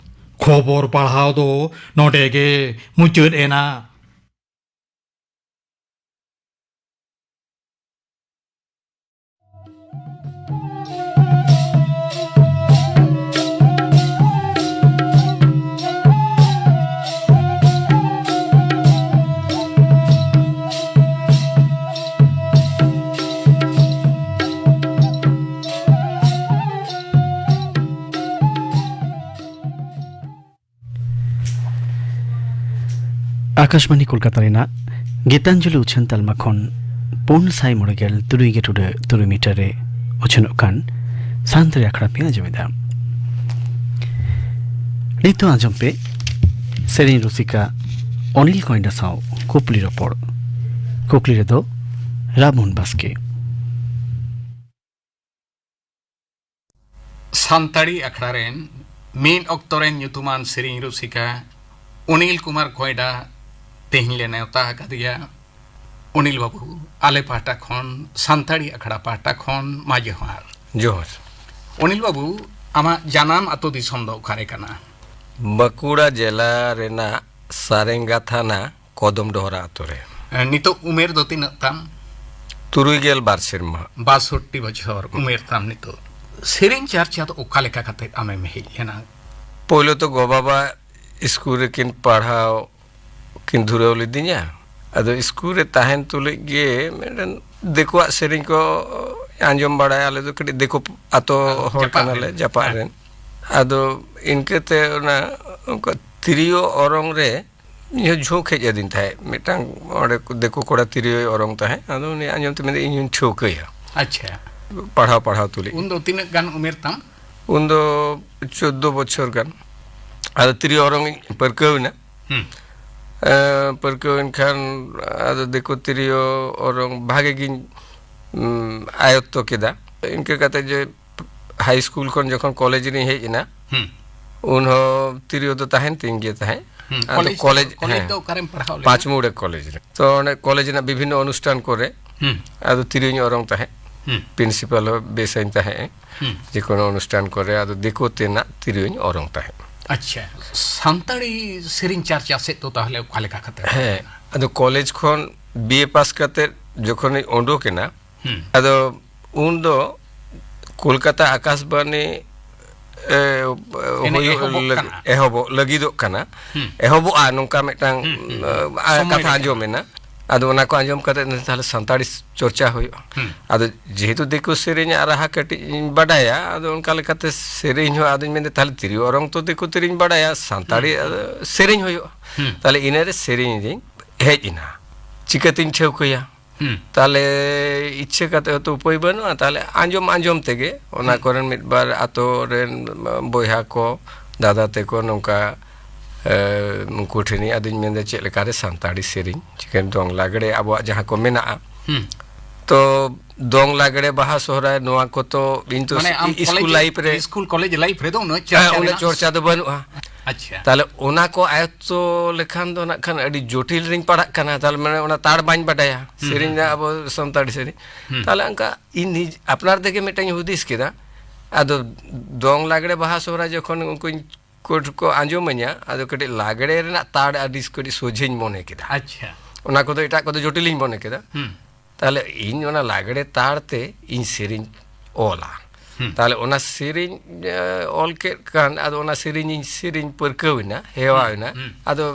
ᱠᱷᱚᱵᱚᱨ ᱯᱟᱲᱦᱟᱣ ᱫᱚ ᱱᱚᱰᱮ ᱜᱮ ᱢᱩᱪᱟᱹᱫ ᱮᱱᱟ᱾ ᱟᱠᱟᱥᱵᱟᱱᱤ ᱠᱳᱞᱠᱟᱛᱟ ᱨᱮᱱᱟᱜ ᱜᱤᱛᱟᱧᱡᱚᱞᱤ ᱩᱪᱷᱟᱹᱱ ᱛᱟᱞᱢᱟ ᱠᱷᱚᱱ ᱯᱩᱱ ᱥᱟᱭ ᱢᱚᱬᱮ ᱜᱮᱞ ᱛᱩᱨᱩᱭ ᱜᱮ ᱴᱩᱰᱟᱹᱜ ᱛᱩᱨᱩᱭ ᱢᱤᱴᱟᱨ ᱨᱮ ᱩᱪᱷᱟᱹᱱᱚᱜ ᱠᱟᱱ ᱥᱟᱱᱛᱟᱲᱤ ᱟᱠᱷᱲᱟ ᱯᱮ ᱟᱸᱡᱚᱢᱮᱫᱟ᱾ ᱱᱤᱛᱚᱜ ᱟᱸᱡᱚᱢ ᱯᱮ ᱥᱮᱨᱮᱧ ᱨᱩᱥᱤᱠᱟ ᱚᱱᱤᱞ ᱠᱚᱭᱰᱟ ᱥᱟᱶ ᱠᱩᱠᱞᱤ ᱨᱚᱯᱚᱲ᱾ ᱠᱩᱠᱞᱤ ᱨᱮᱫᱚ ᱨᱟᱢᱢᱳᱦᱚᱱ ᱵᱟᱥᱠᱮ᱾ ᱥᱟᱱᱛᱟᱲᱤ ᱟᱠᱷᱲᱟ ᱨᱮᱱ ᱢᱤᱫ ᱚᱠᱛᱚ ᱨᱮᱱ ᱧᱩᱛᱩᱢᱟᱱ ᱥᱮᱨᱮᱧ ᱨᱩᱥᱤᱠᱟ ᱚᱱᱤᱞ ᱠᱩᱢᱟᱨ ᱠᱚᱭᱰᱟ ᱛᱮᱦᱮᱧ ᱞᱮ ᱱᱮᱣᱛᱟ ᱟᱠᱟᱫᱮᱭᱟ᱾ ᱚᱱᱤᱞ ᱵᱟᱹᱵᱩ, ᱟᱞᱮ ᱯᱟᱦᱴᱟ ᱠᱷᱚᱱ, ᱥᱟᱱᱛᱟᱲᱤ ᱟᱠᱷᱲᱟ ᱯᱟᱦᱴᱟ ᱠᱷᱚᱱ ᱢᱟ ᱡᱚᱦᱟᱨ᱾ ᱡᱚᱦᱟᱨ᱾ ᱚᱱᱤᱞ ᱵᱟᱹᱵᱩ, ᱟᱢᱟᱜ ᱡᱟᱱᱟᱢ ᱟᱛᱳ ᱫᱤᱥᱚᱢ ᱫᱚ ᱚᱠᱟᱨᱮ ᱠᱟᱱᱟ? ᱵᱟᱸᱠᱩᱲᱟ ᱡᱮᱞᱟ ᱨᱮᱱᱟᱜ ᱥᱟᱨᱮᱝᱜᱟ ᱛᱷᱟᱱᱟ ᱠᱚᱫᱚᱢ ᱰᱚᱦᱨᱟ ᱟᱛᱳ ᱨᱮ᱾ ᱮ, ᱱᱤᱛᱚᱜ ᱩᱢᱮᱨ ᱫᱚ ᱛᱤᱱᱟᱹᱜ ᱛᱟᱢ? ᱛᱩᱨᱩᱭ ᱜᱮᱞ ᱵᱟᱨ ᱥᱮᱨᱢᱟ᱾ ᱵᱟᱥᱚᱴᱴᱤ ᱵᱚᱪᱷᱚᱨ ᱩᱢᱮᱨ ᱛᱟᱢ ᱱᱤᱛᱚᱜ᱾ ᱥᱮᱨᱮᱧ ᱪᱟᱨᱪᱟ ᱫᱚ ᱚᱠᱟ ᱞᱮᱠᱟ ᱠᱟᱛᱮ ᱟᱢᱮᱢ ᱦᱮᱡ ᱞᱮᱱᱟ? ᱯᱳᱭᱞᱳ ᱛᱚ ᱜᱚ-ᱵᱟᱵᱟ ᱥᱠᱩᱞ ᱨᱮᱠᱤᱱ ᱯᱟᱲᱦᱟᱣ ᱠᱤᱱ ᱫᱷᱩᱨᱟᱹᱣ ᱞᱤᱫᱤᱧᱟ᱾ ᱟᱫᱚ ᱥᱠᱩᱞ ᱨᱮ ᱛᱟᱦᱮᱱ ᱛᱩᱞᱩᱡ ᱜᱮ ᱢᱤᱫᱴᱮᱱ ᱫᱤᱠᱩᱣᱟᱜ ᱥᱮᱨᱮᱧ ᱠᱚ ᱟᱸᱡᱚᱢ ᱵᱟᱲᱟᱭᱟ᱾ ᱟᱞᱮ ᱫᱚ ᱠᱟᱹᱴᱤᱡ ᱫᱤᱠᱩ ᱟᱛᱳ ᱦᱚᱲ ᱡᱟᱯᱟᱜ ᱠᱟᱱᱟᱞᱮ, ᱨᱮᱱ᱾ ᱡᱟᱯᱟᱜ ᱦᱮᱸ᱾ ᱨᱮᱱ᱾ ᱟᱫᱚ ᱤᱱᱠᱟᱹᱛᱮ ᱚᱱᱟ ᱚᱱᱠᱟ ᱛᱤᱨᱭᱳ ᱚᱨᱚᱝ ᱨᱮ ᱤᱧ ᱦᱚᱸ ᱡᱷᱩᱸᱠ ᱦᱮᱡ ᱟᱹᱫᱤᱧ ᱛᱟᱦᱮᱸᱫ᱾ ᱢᱤᱫᱴᱟᱝ ᱚᱸᱰᱮ ᱫᱤᱠᱩ ᱠᱚᱲᱟ ᱛᱤᱨᱭᱳᱭ ᱚᱨᱚᱝ ᱛᱟᱦᱮᱸᱫ, ᱟᱫᱚ ᱩᱱᱤ ᱟᱸᱡᱚᱢ ᱛᱮ ᱢᱮᱱᱫᱟ, "ᱤᱧ ᱦᱚᱸᱧ ᱴᱷᱟᱹᱣᱠᱟᱹᱭᱟ, ᱟᱪᱪᱷᱟ᱾ ᱯᱟᱲᱦᱟᱣ ᱯᱟᱲᱦᱟᱣ ᱛᱩᱞᱩᱡ᱾" ᱩᱱᱫᱚ ᱛᱤᱱᱟᱹᱜ ᱜᱟᱱ ᱩᱢᱮᱨ ᱛᱟᱢ? ᱩᱱᱫᱚ ᱪᱳᱫᱫᱳ ᱵᱚᱪᱷᱚᱨ ᱜᱟᱱ᱾ ᱟᱫᱚ ᱛᱤᱨᱭᱳ ᱚᱨᱚᱝ ᱤᱧ ᱯᱟᱹᱨᱠᱟᱹᱣ ᱮᱱᱟ᱾ ᱦᱩᱸ᱾ ᱮᱸ, ᱯᱟᱹᱨᱠᱟᱹᱣ ᱮᱱ ᱠᱷᱟᱱ ᱟᱫᱚ ᱫᱤᱠᱩ ᱛᱤᱨᱭᱳ ᱚᱨᱚᱝ ᱵᱷᱟᱜᱮ ᱜᱤᱧ, ᱩᱢ, ᱟᱭᱚᱛᱛᱚ ᱠᱮᱫᱟ᱾ ᱤᱱᱠᱟᱹ ᱠᱟᱛᱮ ᱡᱮ ᱦᱟᱭ ᱥᱠᱩᱞ ᱠᱷᱚᱱ ᱡᱚᱠᱷᱚᱱ ᱠᱚᱞᱮᱡᱽ ᱨᱤᱧ ᱦᱮᱡ ᱮᱱᱟ, ᱦᱩᱸ᱾ ᱩᱱ ᱦᱚᱸ ᱛᱤᱨᱭᱳ ᱫᱚ ᱛᱟᱦᱮᱱ ᱛᱤᱧ ᱜᱮ ᱛᱟᱦᱮᱸᱫ᱾ ᱦᱩᱸ᱾ ᱟᱫᱚ ᱠᱚᱞᱮᱡᱽ, ᱠᱚᱞᱮᱡᱽ, ᱠᱚᱞᱮᱡᱽ ᱦᱮᱸ, ᱫᱚ ᱚᱠᱟᱨᱮᱢ ᱯᱟᱲᱦᱟᱣ ᱞᱮᱱᱟ? ᱯᱟᱸᱪᱢᱩᱲᱟ ᱠᱚᱞᱮᱡᱽ ᱨᱮ᱾ ᱛᱚ ᱚᱸᱰᱮ ᱠᱚᱞᱮᱡᱽ ᱨᱮᱱᱟᱜ ᱵᱤᱵᱷᱤᱱᱱᱚ ᱚᱱᱩᱥᱴᱷᱟᱱ ᱠᱚᱨᱮ ᱦᱩᱸ᱾ ᱟᱫᱚ ᱛᱤᱨᱭᱳᱧ ᱚᱨᱚᱝ ᱛᱟᱦᱮᱸᱫ᱾ ᱦᱩᱸ᱾ ᱯᱨᱤᱱᱥᱤᱯᱟᱞ ᱦᱚᱸ ᱵᱮᱥᱟᱹᱧ ᱛᱟᱦᱮᱸᱫ᱾ ᱦᱩᱸ᱾ ᱡᱮᱠᱳᱱᱳ ᱚᱱᱩᱥᱴᱷᱟᱱ ᱠᱚᱨᱮ ᱟᱫᱚ ᱫᱤᱠᱩ ᱛᱮᱱᱟᱜ ᱛᱤᱨᱭᱳᱧ ᱚᱨᱚᱝ ᱛᱟᱦᱮᱸᱫ᱾ ᱟᱪᱪᱷᱟ, ᱥᱟᱱᱛᱟᱲᱤ ᱥᱮᱨᱮᱧ ᱪᱟᱨᱪᱟ ᱥᱮᱫ ᱫᱚ ᱛᱟᱦᱚᱞᱮ ᱚᱠᱟ ᱞᱮᱠᱟ ᱠᱟᱛᱮ? ᱦᱮᱸ, ᱟᱫᱚ ᱠᱚᱞᱮᱡᱽ ᱠᱷᱚᱱ ᱵᱤ ᱮ ᱯᱟᱥ ᱠᱟᱛᱮ ᱡᱚᱠᱷᱚᱱᱤᱧ ᱩᱰᱩᱠ ᱮᱱᱟ, ᱦᱩᱸ᱾ ᱟᱫᱚ ᱩᱱ ᱫᱚ ᱠᱳᱞᱠᱟᱛᱟ ᱟᱠᱟᱥᱵᱟᱱᱤ, ᱮ, ᱮᱱᱮᱡ ᱦᱩᱭᱩᱜ ᱮᱦᱚᱵᱚᱜ ᱞᱟᱹᱜ-, ᱠᱟᱱᱟ᱾ ᱮᱦᱚᱵᱚᱜ ᱞᱟᱹᱜᱤᱫᱚᱜ ᱠᱟᱱᱟ, ᱦᱩᱸ᱾ ᱮᱦᱚᱵᱚᱜᱼᱟ, ᱱᱚᱝᱠᱟ ᱢᱤᱫᱴᱟᱝ, ᱦᱩᱸ, ᱦᱩᱸ, ᱮ, ᱦᱩᱸ᱾ ᱟ, ᱥᱚᱢᱚᱭ ᱠᱟᱛᱷᱟ ᱨᱮ᱾ ᱟᱸᱡᱚᱢ ᱮᱱᱟ᱾ ᱟᱫᱚ ᱚᱱᱟ ᱠᱚ ᱟᱸᱡᱚᱢ ᱠᱟᱛᱮ, ᱛᱟᱦᱞᱮ ᱥᱟᱱᱛᱟᱲᱤ ᱪᱚᱨᱪᱟ ᱦᱩᱭᱩᱜᱼᱟ᱾ ᱦᱩᱸ᱾ ᱟᱫᱚ ᱡᱮᱦᱮᱛᱩ ᱫᱤᱠᱩ ᱥᱮᱨᱮᱧ ᱟᱨ ᱨᱟᱦᱟ ᱠᱟᱹᱴᱤᱡ ᱤᱧ ᱵᱟᱰᱟᱭᱟ, ᱟᱫᱚ ᱚᱱᱠᱟ ᱞᱮᱠᱟᱛᱮ ᱥᱮᱨᱮᱧ ᱦᱚᱸ ᱟᱫᱚᱧ ᱢᱮᱱᱫᱟ, ᱛᱟᱦᱞᱮ ᱛᱤᱨᱭᱳ ᱚᱨᱚᱝ ᱛᱚ ᱫᱤᱠᱩ ᱛᱤᱨᱭᱳᱧ ᱵᱟᱰᱟᱭᱟ, ᱥᱟᱱᱛᱟᱲᱤ, ᱦᱩᱸ᱾ ᱟᱫᱚ ᱥᱮᱨᱮᱧ ᱦᱩᱭᱩᱜᱼᱟ᱾ ᱦᱩᱸ᱾ ᱛᱟᱦᱞᱮ ᱤᱱᱟᱹᱨᱮ ᱥᱮᱨᱮᱧ ᱨᱤᱧ ᱦᱮᱡ ᱮᱱᱟ᱾ ᱪᱤᱠᱟᱹᱛᱤᱧ ᱴᱷᱟᱹᱣᱠᱟᱹᱭᱟ? ᱦᱩᱸ᱾ ᱛᱟᱦᱞᱮ ᱤᱪᱪᱷᱟᱹ ᱠᱟᱛᱮ ᱦᱚᱸᱛᱚ ᱩᱯᱟᱹᱭ ᱵᱟᱹᱱᱩᱜᱼᱟ᱾ ᱛᱟᱦᱞᱮ ᱟᱸᱡᱚᱢ ᱟᱸᱡᱚᱢ ᱛᱮᱜᱮ ᱚᱱᱟ ᱦᱩᱸ᱾ ᱠᱚᱨᱮᱱ ᱢᱤᱫ ᱵᱟᱨ ᱟᱛᱳ ᱨᱮᱱ ᱵᱚᱭᱦᱟ ᱠᱚ, ᱫᱟᱫᱟ ᱛᱮᱠᱚ ᱱᱚᱝᱠᱟ, ᱮ, ᱩᱱᱠᱩ ᱴᱷᱮᱱᱤᱧ ᱟᱫᱚᱧ ᱢᱮᱱᱫᱟ, "ᱪᱮᱫ ᱞᱮᱠᱟᱨᱮ ᱥᱟᱱᱛᱟᱲᱤ ᱥᱮᱨᱮᱧ, ᱪᱤᱠᱟᱹ ᱫᱚᱝ ᱞᱟᱜᱽᱲᱮ ᱟᱵᱚᱣᱟᱜ ᱡᱟᱦᱟᱸ ᱠᱚ ᱢᱮᱱᱟᱜᱼᱟ?" ᱦᱩᱸ᱾ ᱛᱚ ᱫᱚᱝ ᱞᱟᱜᱽᱲᱮ, ᱵᱟᱦᱟ, ᱥᱚᱦᱨᱟᱭ, ᱱᱚᱣᱟ ᱠᱚᱛᱚ ᱤᱧ ᱛᱚ ᱢᱟᱱᱮ ᱟᱢ ᱤᱥᱠᱩᱞ ᱠᱚᱞᱮᱡᱽ, ᱞᱟᱭᱤᱯᱷ ᱨᱮ, ᱤᱥᱠᱩᱞ ᱠᱚᱞᱮᱡᱽ ᱞᱟᱭᱤᱯᱷ ᱨᱮᱫᱚ ᱩᱱᱟᱹᱜ ᱦᱮᱸ, ᱪᱟᱨᱪᱟ ᱩᱱᱟᱹᱜ ᱨᱮᱱᱟᱜ ᱪᱚᱨᱪᱟ ᱫᱚ ᱵᱟᱹᱱᱩᱜᱼᱟ᱾ ᱟᱪᱪᱷᱟ᱾ ᱛᱟᱦᱞᱮ ᱚᱱᱟ ᱠᱚ ᱟᱭᱚᱛᱛᱚ ᱞᱮᱠᱷᱟᱱ ᱫᱚ ᱱᱟᱜ ᱠᱷᱟᱱ ᱟᱹᱰᱤ ᱡᱚᱴᱤᱞ ᱨᱤᱧ ᱯᱟᱲᱟᱜ ᱠᱟᱱᱟ᱾ ᱛᱟᱦᱞᱮ ᱢᱟᱱᱮ ᱚᱱᱟ ᱛᱟᱲ ᱵᱟᱹᱧ ᱵᱟᱰᱟᱭᱟ, ᱦᱩᱸ, ᱥᱮᱨᱮᱧ ᱦᱩᱸ, ᱫᱚ ᱦᱩᱸ᱾ ᱟᱵᱚ ᱥᱟᱱᱛᱟᱲᱤ ᱥᱮᱨᱮᱧ᱾ ᱦᱩᱸ᱾ ᱛᱟᱦᱞᱮ ᱚᱱᱠᱟ ᱤᱧ ᱱᱤᱡ-, ᱟᱯᱱᱟᱨ ᱛᱮᱜᱮ ᱢᱤᱫᱴᱟᱝ ᱤᱧ ᱦᱩᱫᱤᱥ ᱠᱮᱫᱟ᱾ ᱟᱫᱚ ᱫᱚᱝ ᱞᱟᱜᱽᱲᱮ ᱵᱟᱦᱟ ᱥᱚᱦᱨᱟᱭ ᱡᱚᱠᱷᱚᱱ ᱩᱱᱠᱩᱧ ᱠᱚ, ᱠᱚ ᱟᱸᱡᱚᱢᱟᱹᱧᱟ, ᱟᱫᱚ ᱠᱟᱹᱴᱤᱡ ᱞᱟᱜᱽᱲᱮ ᱨᱮᱱᱟᱜ ᱛᱟᱲ ᱟᱹᱰᱤ ᱠᱟᱹᱴᱤᱡ ᱥᱚᱡᱷᱮᱧ ᱢᱚᱱᱮ ᱠᱮᱫᱟ᱾ ᱟᱪᱪᱷᱟ᱾ ᱚᱱᱟ ᱠᱚᱫᱚ ᱮᱴᱟᱜ ᱠᱚᱫᱚ ᱡᱚᱴᱤᱞᱤᱧ ᱢᱚᱱᱮ ᱠᱮᱫᱟ᱾ ᱦᱩᱸ᱾ ᱛᱟᱦᱞᱮ ᱤᱧ ᱚᱱᱟ ᱞᱟᱜᱽᱲᱮ ᱛᱟᱲ ᱛᱮ ᱤᱧ ᱥᱮᱨᱮᱧ ᱚᱞᱟ᱾ ᱦᱩᱸ᱾ ᱛᱟᱦᱞᱮ ᱚᱱᱟ ᱥᱮᱨᱮᱧ, ᱮ, ᱚᱞ ᱠᱮᱫ ᱠᱷᱟᱱ, ᱟᱫᱚ ᱚᱱᱟ ᱥᱮᱨᱮᱧ ᱤᱧ ᱥᱮᱨᱮᱧ ᱯᱟᱹᱨᱠᱟᱹᱣ ᱮᱱᱟ, ᱦᱮᱣᱟ ᱮᱱᱟ᱾ ᱦᱩᱸ᱾ ᱟᱫᱚ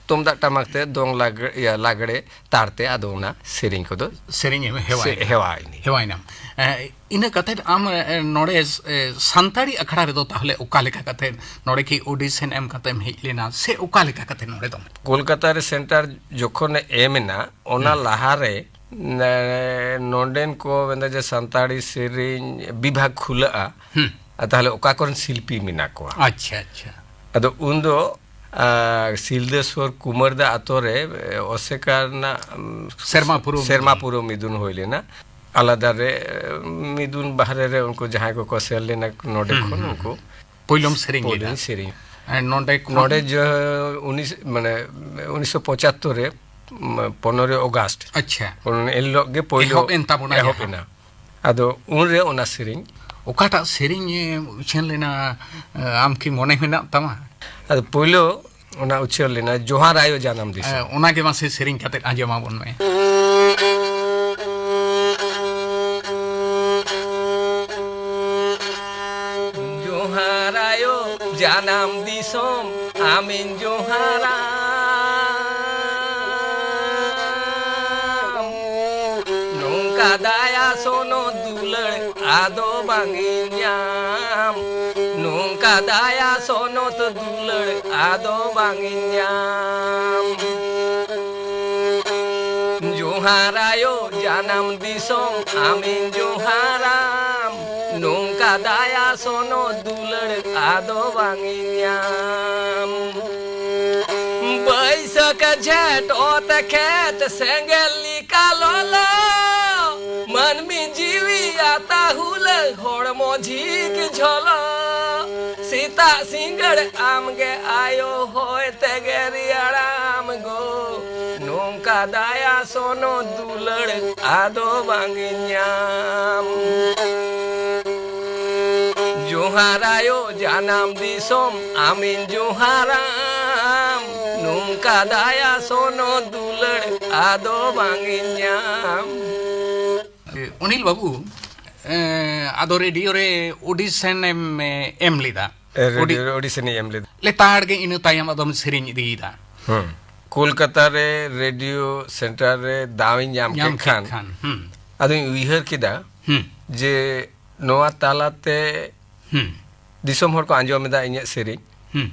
ᱛᱩᱢᱫᱟᱜ ᱴᱟᱢᱟᱠ ᱛᱮ ᱫᱚᱝ ᱞᱟᱜᱽᱲᱮ, ᱤᱭᱟᱹ, ᱞᱟᱜᱽᱲᱮ ᱛᱟᱲ ᱛᱮ ᱟᱫᱚ ᱚᱱᱟ ᱥᱮᱨᱮᱧ ᱠᱚᱫᱚ ᱥᱮᱨᱮᱧ ᱮᱢ ᱦᱮᱣᱟᱭᱮᱱᱟ᱾ ᱥᱮ-, ᱦᱮᱣᱟᱭᱮᱱᱟᱹᱧ᱾ ᱦᱮᱣᱟᱭᱮᱱᱟᱢ᱾ ᱮ, ᱤᱱᱟᱹ ᱠᱟᱛᱮᱫ ᱟᱢ, ᱮ, ᱱᱚᱰᱮ, ᱮ, ᱥᱟᱱᱛᱟᱲᱤ ᱟᱠᱷᱲᱟ ᱨᱮᱫᱚ ᱛᱟᱦᱚᱞᱮ ᱚᱠᱟ ᱞᱮᱠᱟ ᱠᱟᱛᱮᱫ ᱱᱚᱰᱮ ᱠᱤ audition ᱮᱢ ᱠᱟᱛᱮᱢ ᱦᱮᱡ ᱞᱮᱱᱟ ᱥᱮ ᱚᱠᱟ ᱞᱮᱠᱟ ᱠᱟᱛᱮᱫ ᱱᱚᱰᱮ ᱫᱚᱢ? ᱠᱳᱞᱠᱟᱛᱟ ᱨᱮ ᱥᱮᱱᱴᱟᱨ ᱡᱚᱠᱷᱚᱱᱮ ᱮᱢ ᱮᱱᱟ, ᱚᱱᱟ ᱦᱩᱸ᱾ ᱞᱟᱦᱟ ᱨᱮ, ᱱᱮ-, ᱱᱚᱰᱮᱱ ᱠᱚ ᱢᱮᱱᱫᱟ ᱡᱮ ᱥᱟᱱᱛᱟᱲᱤ ᱥᱮᱨᱮᱧ ᱵᱤᱵᱷᱟᱜᱽ ᱠᱷᱩᱞᱟᱹᱜᱼᱟ, ᱦᱩᱸ᱾ ᱟᱨ ᱛᱟᱦᱚᱞᱮ ᱚᱠᱟ ᱠᱚᱨᱮᱱ ᱥᱤᱞᱯᱤ ᱢᱮᱱᱟᱜ ᱠᱚᱣᱟ? ᱟᱪᱪᱷᱟ, ᱟᱪᱪᱷᱟ᱾ ᱟᱫᱚ ᱩᱱᱫᱚ, ᱟ, ᱥᱤᱞᱫᱟᱹ ᱥᱩᱨ ᱠᱩᱢᱟᱹᱨᱫᱟ ᱟᱛᱳ ᱨᱮ, ᱮ, ᱚᱥᱮᱠᱟ ᱨᱮᱱᱟᱜ, ᱩᱢ, ᱥᱮᱨᱢᱟ ᱯᱩᱨᱟᱹᱣ ᱥᱮᱨᱢᱟ ᱢᱤᱫᱩᱱ᱾ ᱯᱩᱨᱟᱹᱣ ᱢᱤᱫᱩᱱ ᱦᱩᱭ ᱞᱮᱱᱟ᱾ ᱟᱞᱟᱫᱟ ᱨᱮ, ᱮ, ᱢᱤᱫᱩᱱ ᱵᱟᱦᱨᱮ ᱨᱮ ᱩᱱᱠᱩ ᱡᱟᱦᱟᱸᱭ ᱠᱚᱠᱚ ᱥᱮᱱ ᱞᱮᱱᱟ ᱱᱚᱰᱮ ᱦᱩᱸ, ᱠᱷᱚᱱ ᱦᱩᱸ, ᱩᱱᱠᱩ ᱦᱩᱸ᱾ ᱯᱳᱭᱞᱳᱢ ᱥᱮᱨᱮᱧ ᱞᱮᱫᱟ? ᱯᱳᱭᱞᱳᱧ ᱥᱮᱨᱮᱧ᱾ ᱮ, ᱱᱚᱰᱮ ᱠᱷᱚᱱ? ᱱᱚᱰᱮ ᱡᱮ ᱩᱱᱤᱥ-, ᱢᱟᱱᱮ, ᱩᱱᱤᱥᱥᱚ ᱯᱚᱸᱪᱟᱛᱛᱳᱨ ᱨᱮ, ᱩᱢ, ᱯᱚᱱᱨᱚᱭ ᱚᱜᱟᱥᱴ᱾ ᱟᱪᱪᱷᱟ᱾ ᱩᱱ ᱮᱱ ᱦᱤᱞᱳᱜ ᱜᱮ ᱯᱳᱭᱞᱳ ᱮᱦᱚᱵ ᱮᱱ ᱛᱟᱵᱚᱱᱟ ᱮᱦᱚᱵ ᱡᱟᱦᱟᱸ᱾ ᱮᱱᱟ᱾ ᱟᱫᱚ ᱩᱱᱨᱮ ᱚᱱᱟ ᱥᱮᱨᱮᱧ᱾ ᱚᱠᱟᱴᱟᱜ ᱥᱮᱨᱮᱧ, ᱮ, ᱩᱪᱷᱟᱹᱱ ᱞᱮᱱᱟ, ᱮ, ᱟᱢ ᱠᱤ ᱢᱚᱱᱮ ᱢᱮᱱᱟᱜ ᱛᱟᱢᱟ? ᱟᱫᱚ ᱯᱳᱭᱞᱳ ᱚᱱᱟ ᱩᱪᱷᱟᱹᱱ ᱞᱮᱱᱟ ᱡᱚᱦᱟᱨ ᱟᱭᱳ ᱡᱟᱱᱟᱢ ᱫᱤᱥᱚᱢ᱾ ᱮ, ᱚᱱᱟᱜᱮ ᱢᱟᱥᱮ ᱥᱮᱨᱮᱧ ᱠᱟᱛᱮᱫ ᱟᱸᱡᱚᱢ ᱟᱵᱚᱱ ᱢᱮ᱾ ᱡᱚᱦᱟᱨ ᱟᱭᱳ ᱡᱟᱱᱟᱢ ᱫᱤᱥᱚᱢ, ᱟᱢᱤᱧ ᱡᱚᱦᱟᱨᱟᱢ᱾ ᱱᱚᱝᱠᱟ ᱫᱟᱭᱟ ᱥᱚᱱᱚᱛ ᱫᱩᱞᱟᱹᱲ ᱟᱫᱚ ᱵᱟᱝ ᱤᱧ ᱧᱟᱢ᱾ ᱱᱚᱝᱠᱟ ᱫᱟᱭᱟ ᱥᱚᱱᱚᱛ ᱫᱩᱞᱟᱹᱲ ᱟᱫᱚ ᱵᱟᱝ ᱤᱧ ᱧᱟᱢ᱾ ᱡᱚᱦᱟᱨ ᱟᱭᱳ ᱡᱟᱱᱟᱢ ᱫᱤᱥᱚᱢ, ᱟᱢᱤᱧ ᱡᱚᱦᱟᱨᱟᱢ᱾ ᱱᱚᱝᱠᱟ ᱫᱟᱭᱟ ᱥᱚᱱᱚᱛ ᱫᱩᱞᱟᱹᱲ ᱟᱫᱚ ᱵᱟᱝ ᱤᱧ ᱧᱟᱢ᱾ ᱵᱟᱹᱭᱥᱟᱹᱠᱷ ᱡᱷᱮᱸᱴ ᱚᱛ ᱠᱷᱮᱛ ᱥᱮᱸᱜᱮᱞ ᱞᱮᱠᱟ ᱞᱚᱞᱚ᱾ ᱢᱟᱹᱱᱢᱤ ᱡᱤᱣᱤ ᱟᱛᱟ ᱦᱩᱞᱟᱹ, ᱦᱚᱲᱢᱚ ᱡᱷᱤᱠ ᱡᱷᱚᱞᱚ᱾ ᱥᱮᱛᱟᱜ ᱥᱤᱸᱜᱟᱹᱲ ᱟᱢᱜᱮ ᱟᱭᱳ, ᱦᱚᱭ ᱛᱮᱜᱮ ᱨᱮᱭᱟᱲᱟᱢ ᱜᱚ᱾ ᱱᱚᱝᱠᱟ ᱫᱟᱭᱟ ᱥᱚᱱᱚᱛ ᱫᱩᱞᱟᱹᱲ ᱟᱫᱚ ᱵᱟᱝ ᱤᱧ ᱧᱟᱢ᱾ ᱡᱚᱦᱟᱨ ᱟᱭᱳ ᱡᱟᱱᱟᱢ ᱫᱤᱥᱚᱢ, ᱟᱢᱤᱧ ᱡᱚᱦᱟᱨᱟᱢ᱾ ᱱᱚᱝᱠᱟ ᱫᱟᱭᱟ ᱥᱚᱱᱚᱛ ᱫᱩᱞᱟᱹᱲ ᱟᱫᱚ ᱵᱟᱝ ᱤᱧ ᱧᱟᱢ᱾ ᱚᱱᱤᱞ ᱵᱟᱹᱵᱩ, ᱮ, ᱟᱫᱚ ᱨᱮᱰᱤᱭᱳ ᱨᱮ ᱚᱰᱤᱥᱚᱱ ᱮᱢ, ᱮ, ᱮᱢ ᱞᱮᱫᱟ᱾ ᱮ, ᱨᱮᱰᱤᱭᱳ ᱚᱰᱤ-, ᱨᱮ ᱚᱰᱤᱥᱚᱱ ᱤᱧ ᱮᱢ ᱞᱮᱫᱟ᱾ ᱞᱮᱛᱟᱲ ᱜᱮ ᱤᱱᱟᱹ ᱛᱟᱭᱚᱢ ᱟᱫᱚᱢ ᱥᱮᱨᱮᱧ ᱤᱫᱤᱭᱮᱫᱟ᱾ ᱦᱩᱸ᱾ ᱠᱳᱞᱠᱟᱛᱟ ᱨᱮ ᱨᱮᱰᱤᱭᱳ ᱥᱮᱱᱴᱟᱨ ᱨᱮ ᱫᱟᱣ ᱤᱧ ᱧᱟᱢ ᱧᱟᱢ ᱠᱮᱫ ᱠᱷᱟᱱ, ᱠᱮᱫ ᱠᱷᱟᱱ, ᱦᱩᱸ᱾ ᱟᱫᱚᱧ ᱩᱭᱦᱟᱹᱨ ᱠᱮᱫᱟ ᱦᱩᱸ᱾ ᱡᱮ ᱱᱚᱣᱟ ᱛᱟᱞᱟᱛᱮ ᱦᱩᱸ᱾ ᱫᱤᱥᱚᱢ ᱦᱚᱲ ᱠᱚ ᱟᱸᱡᱚᱢ ᱮᱫᱟ ᱤᱧᱟᱹᱜ ᱥᱮᱨᱮᱧ᱾ ᱦᱩᱸ᱾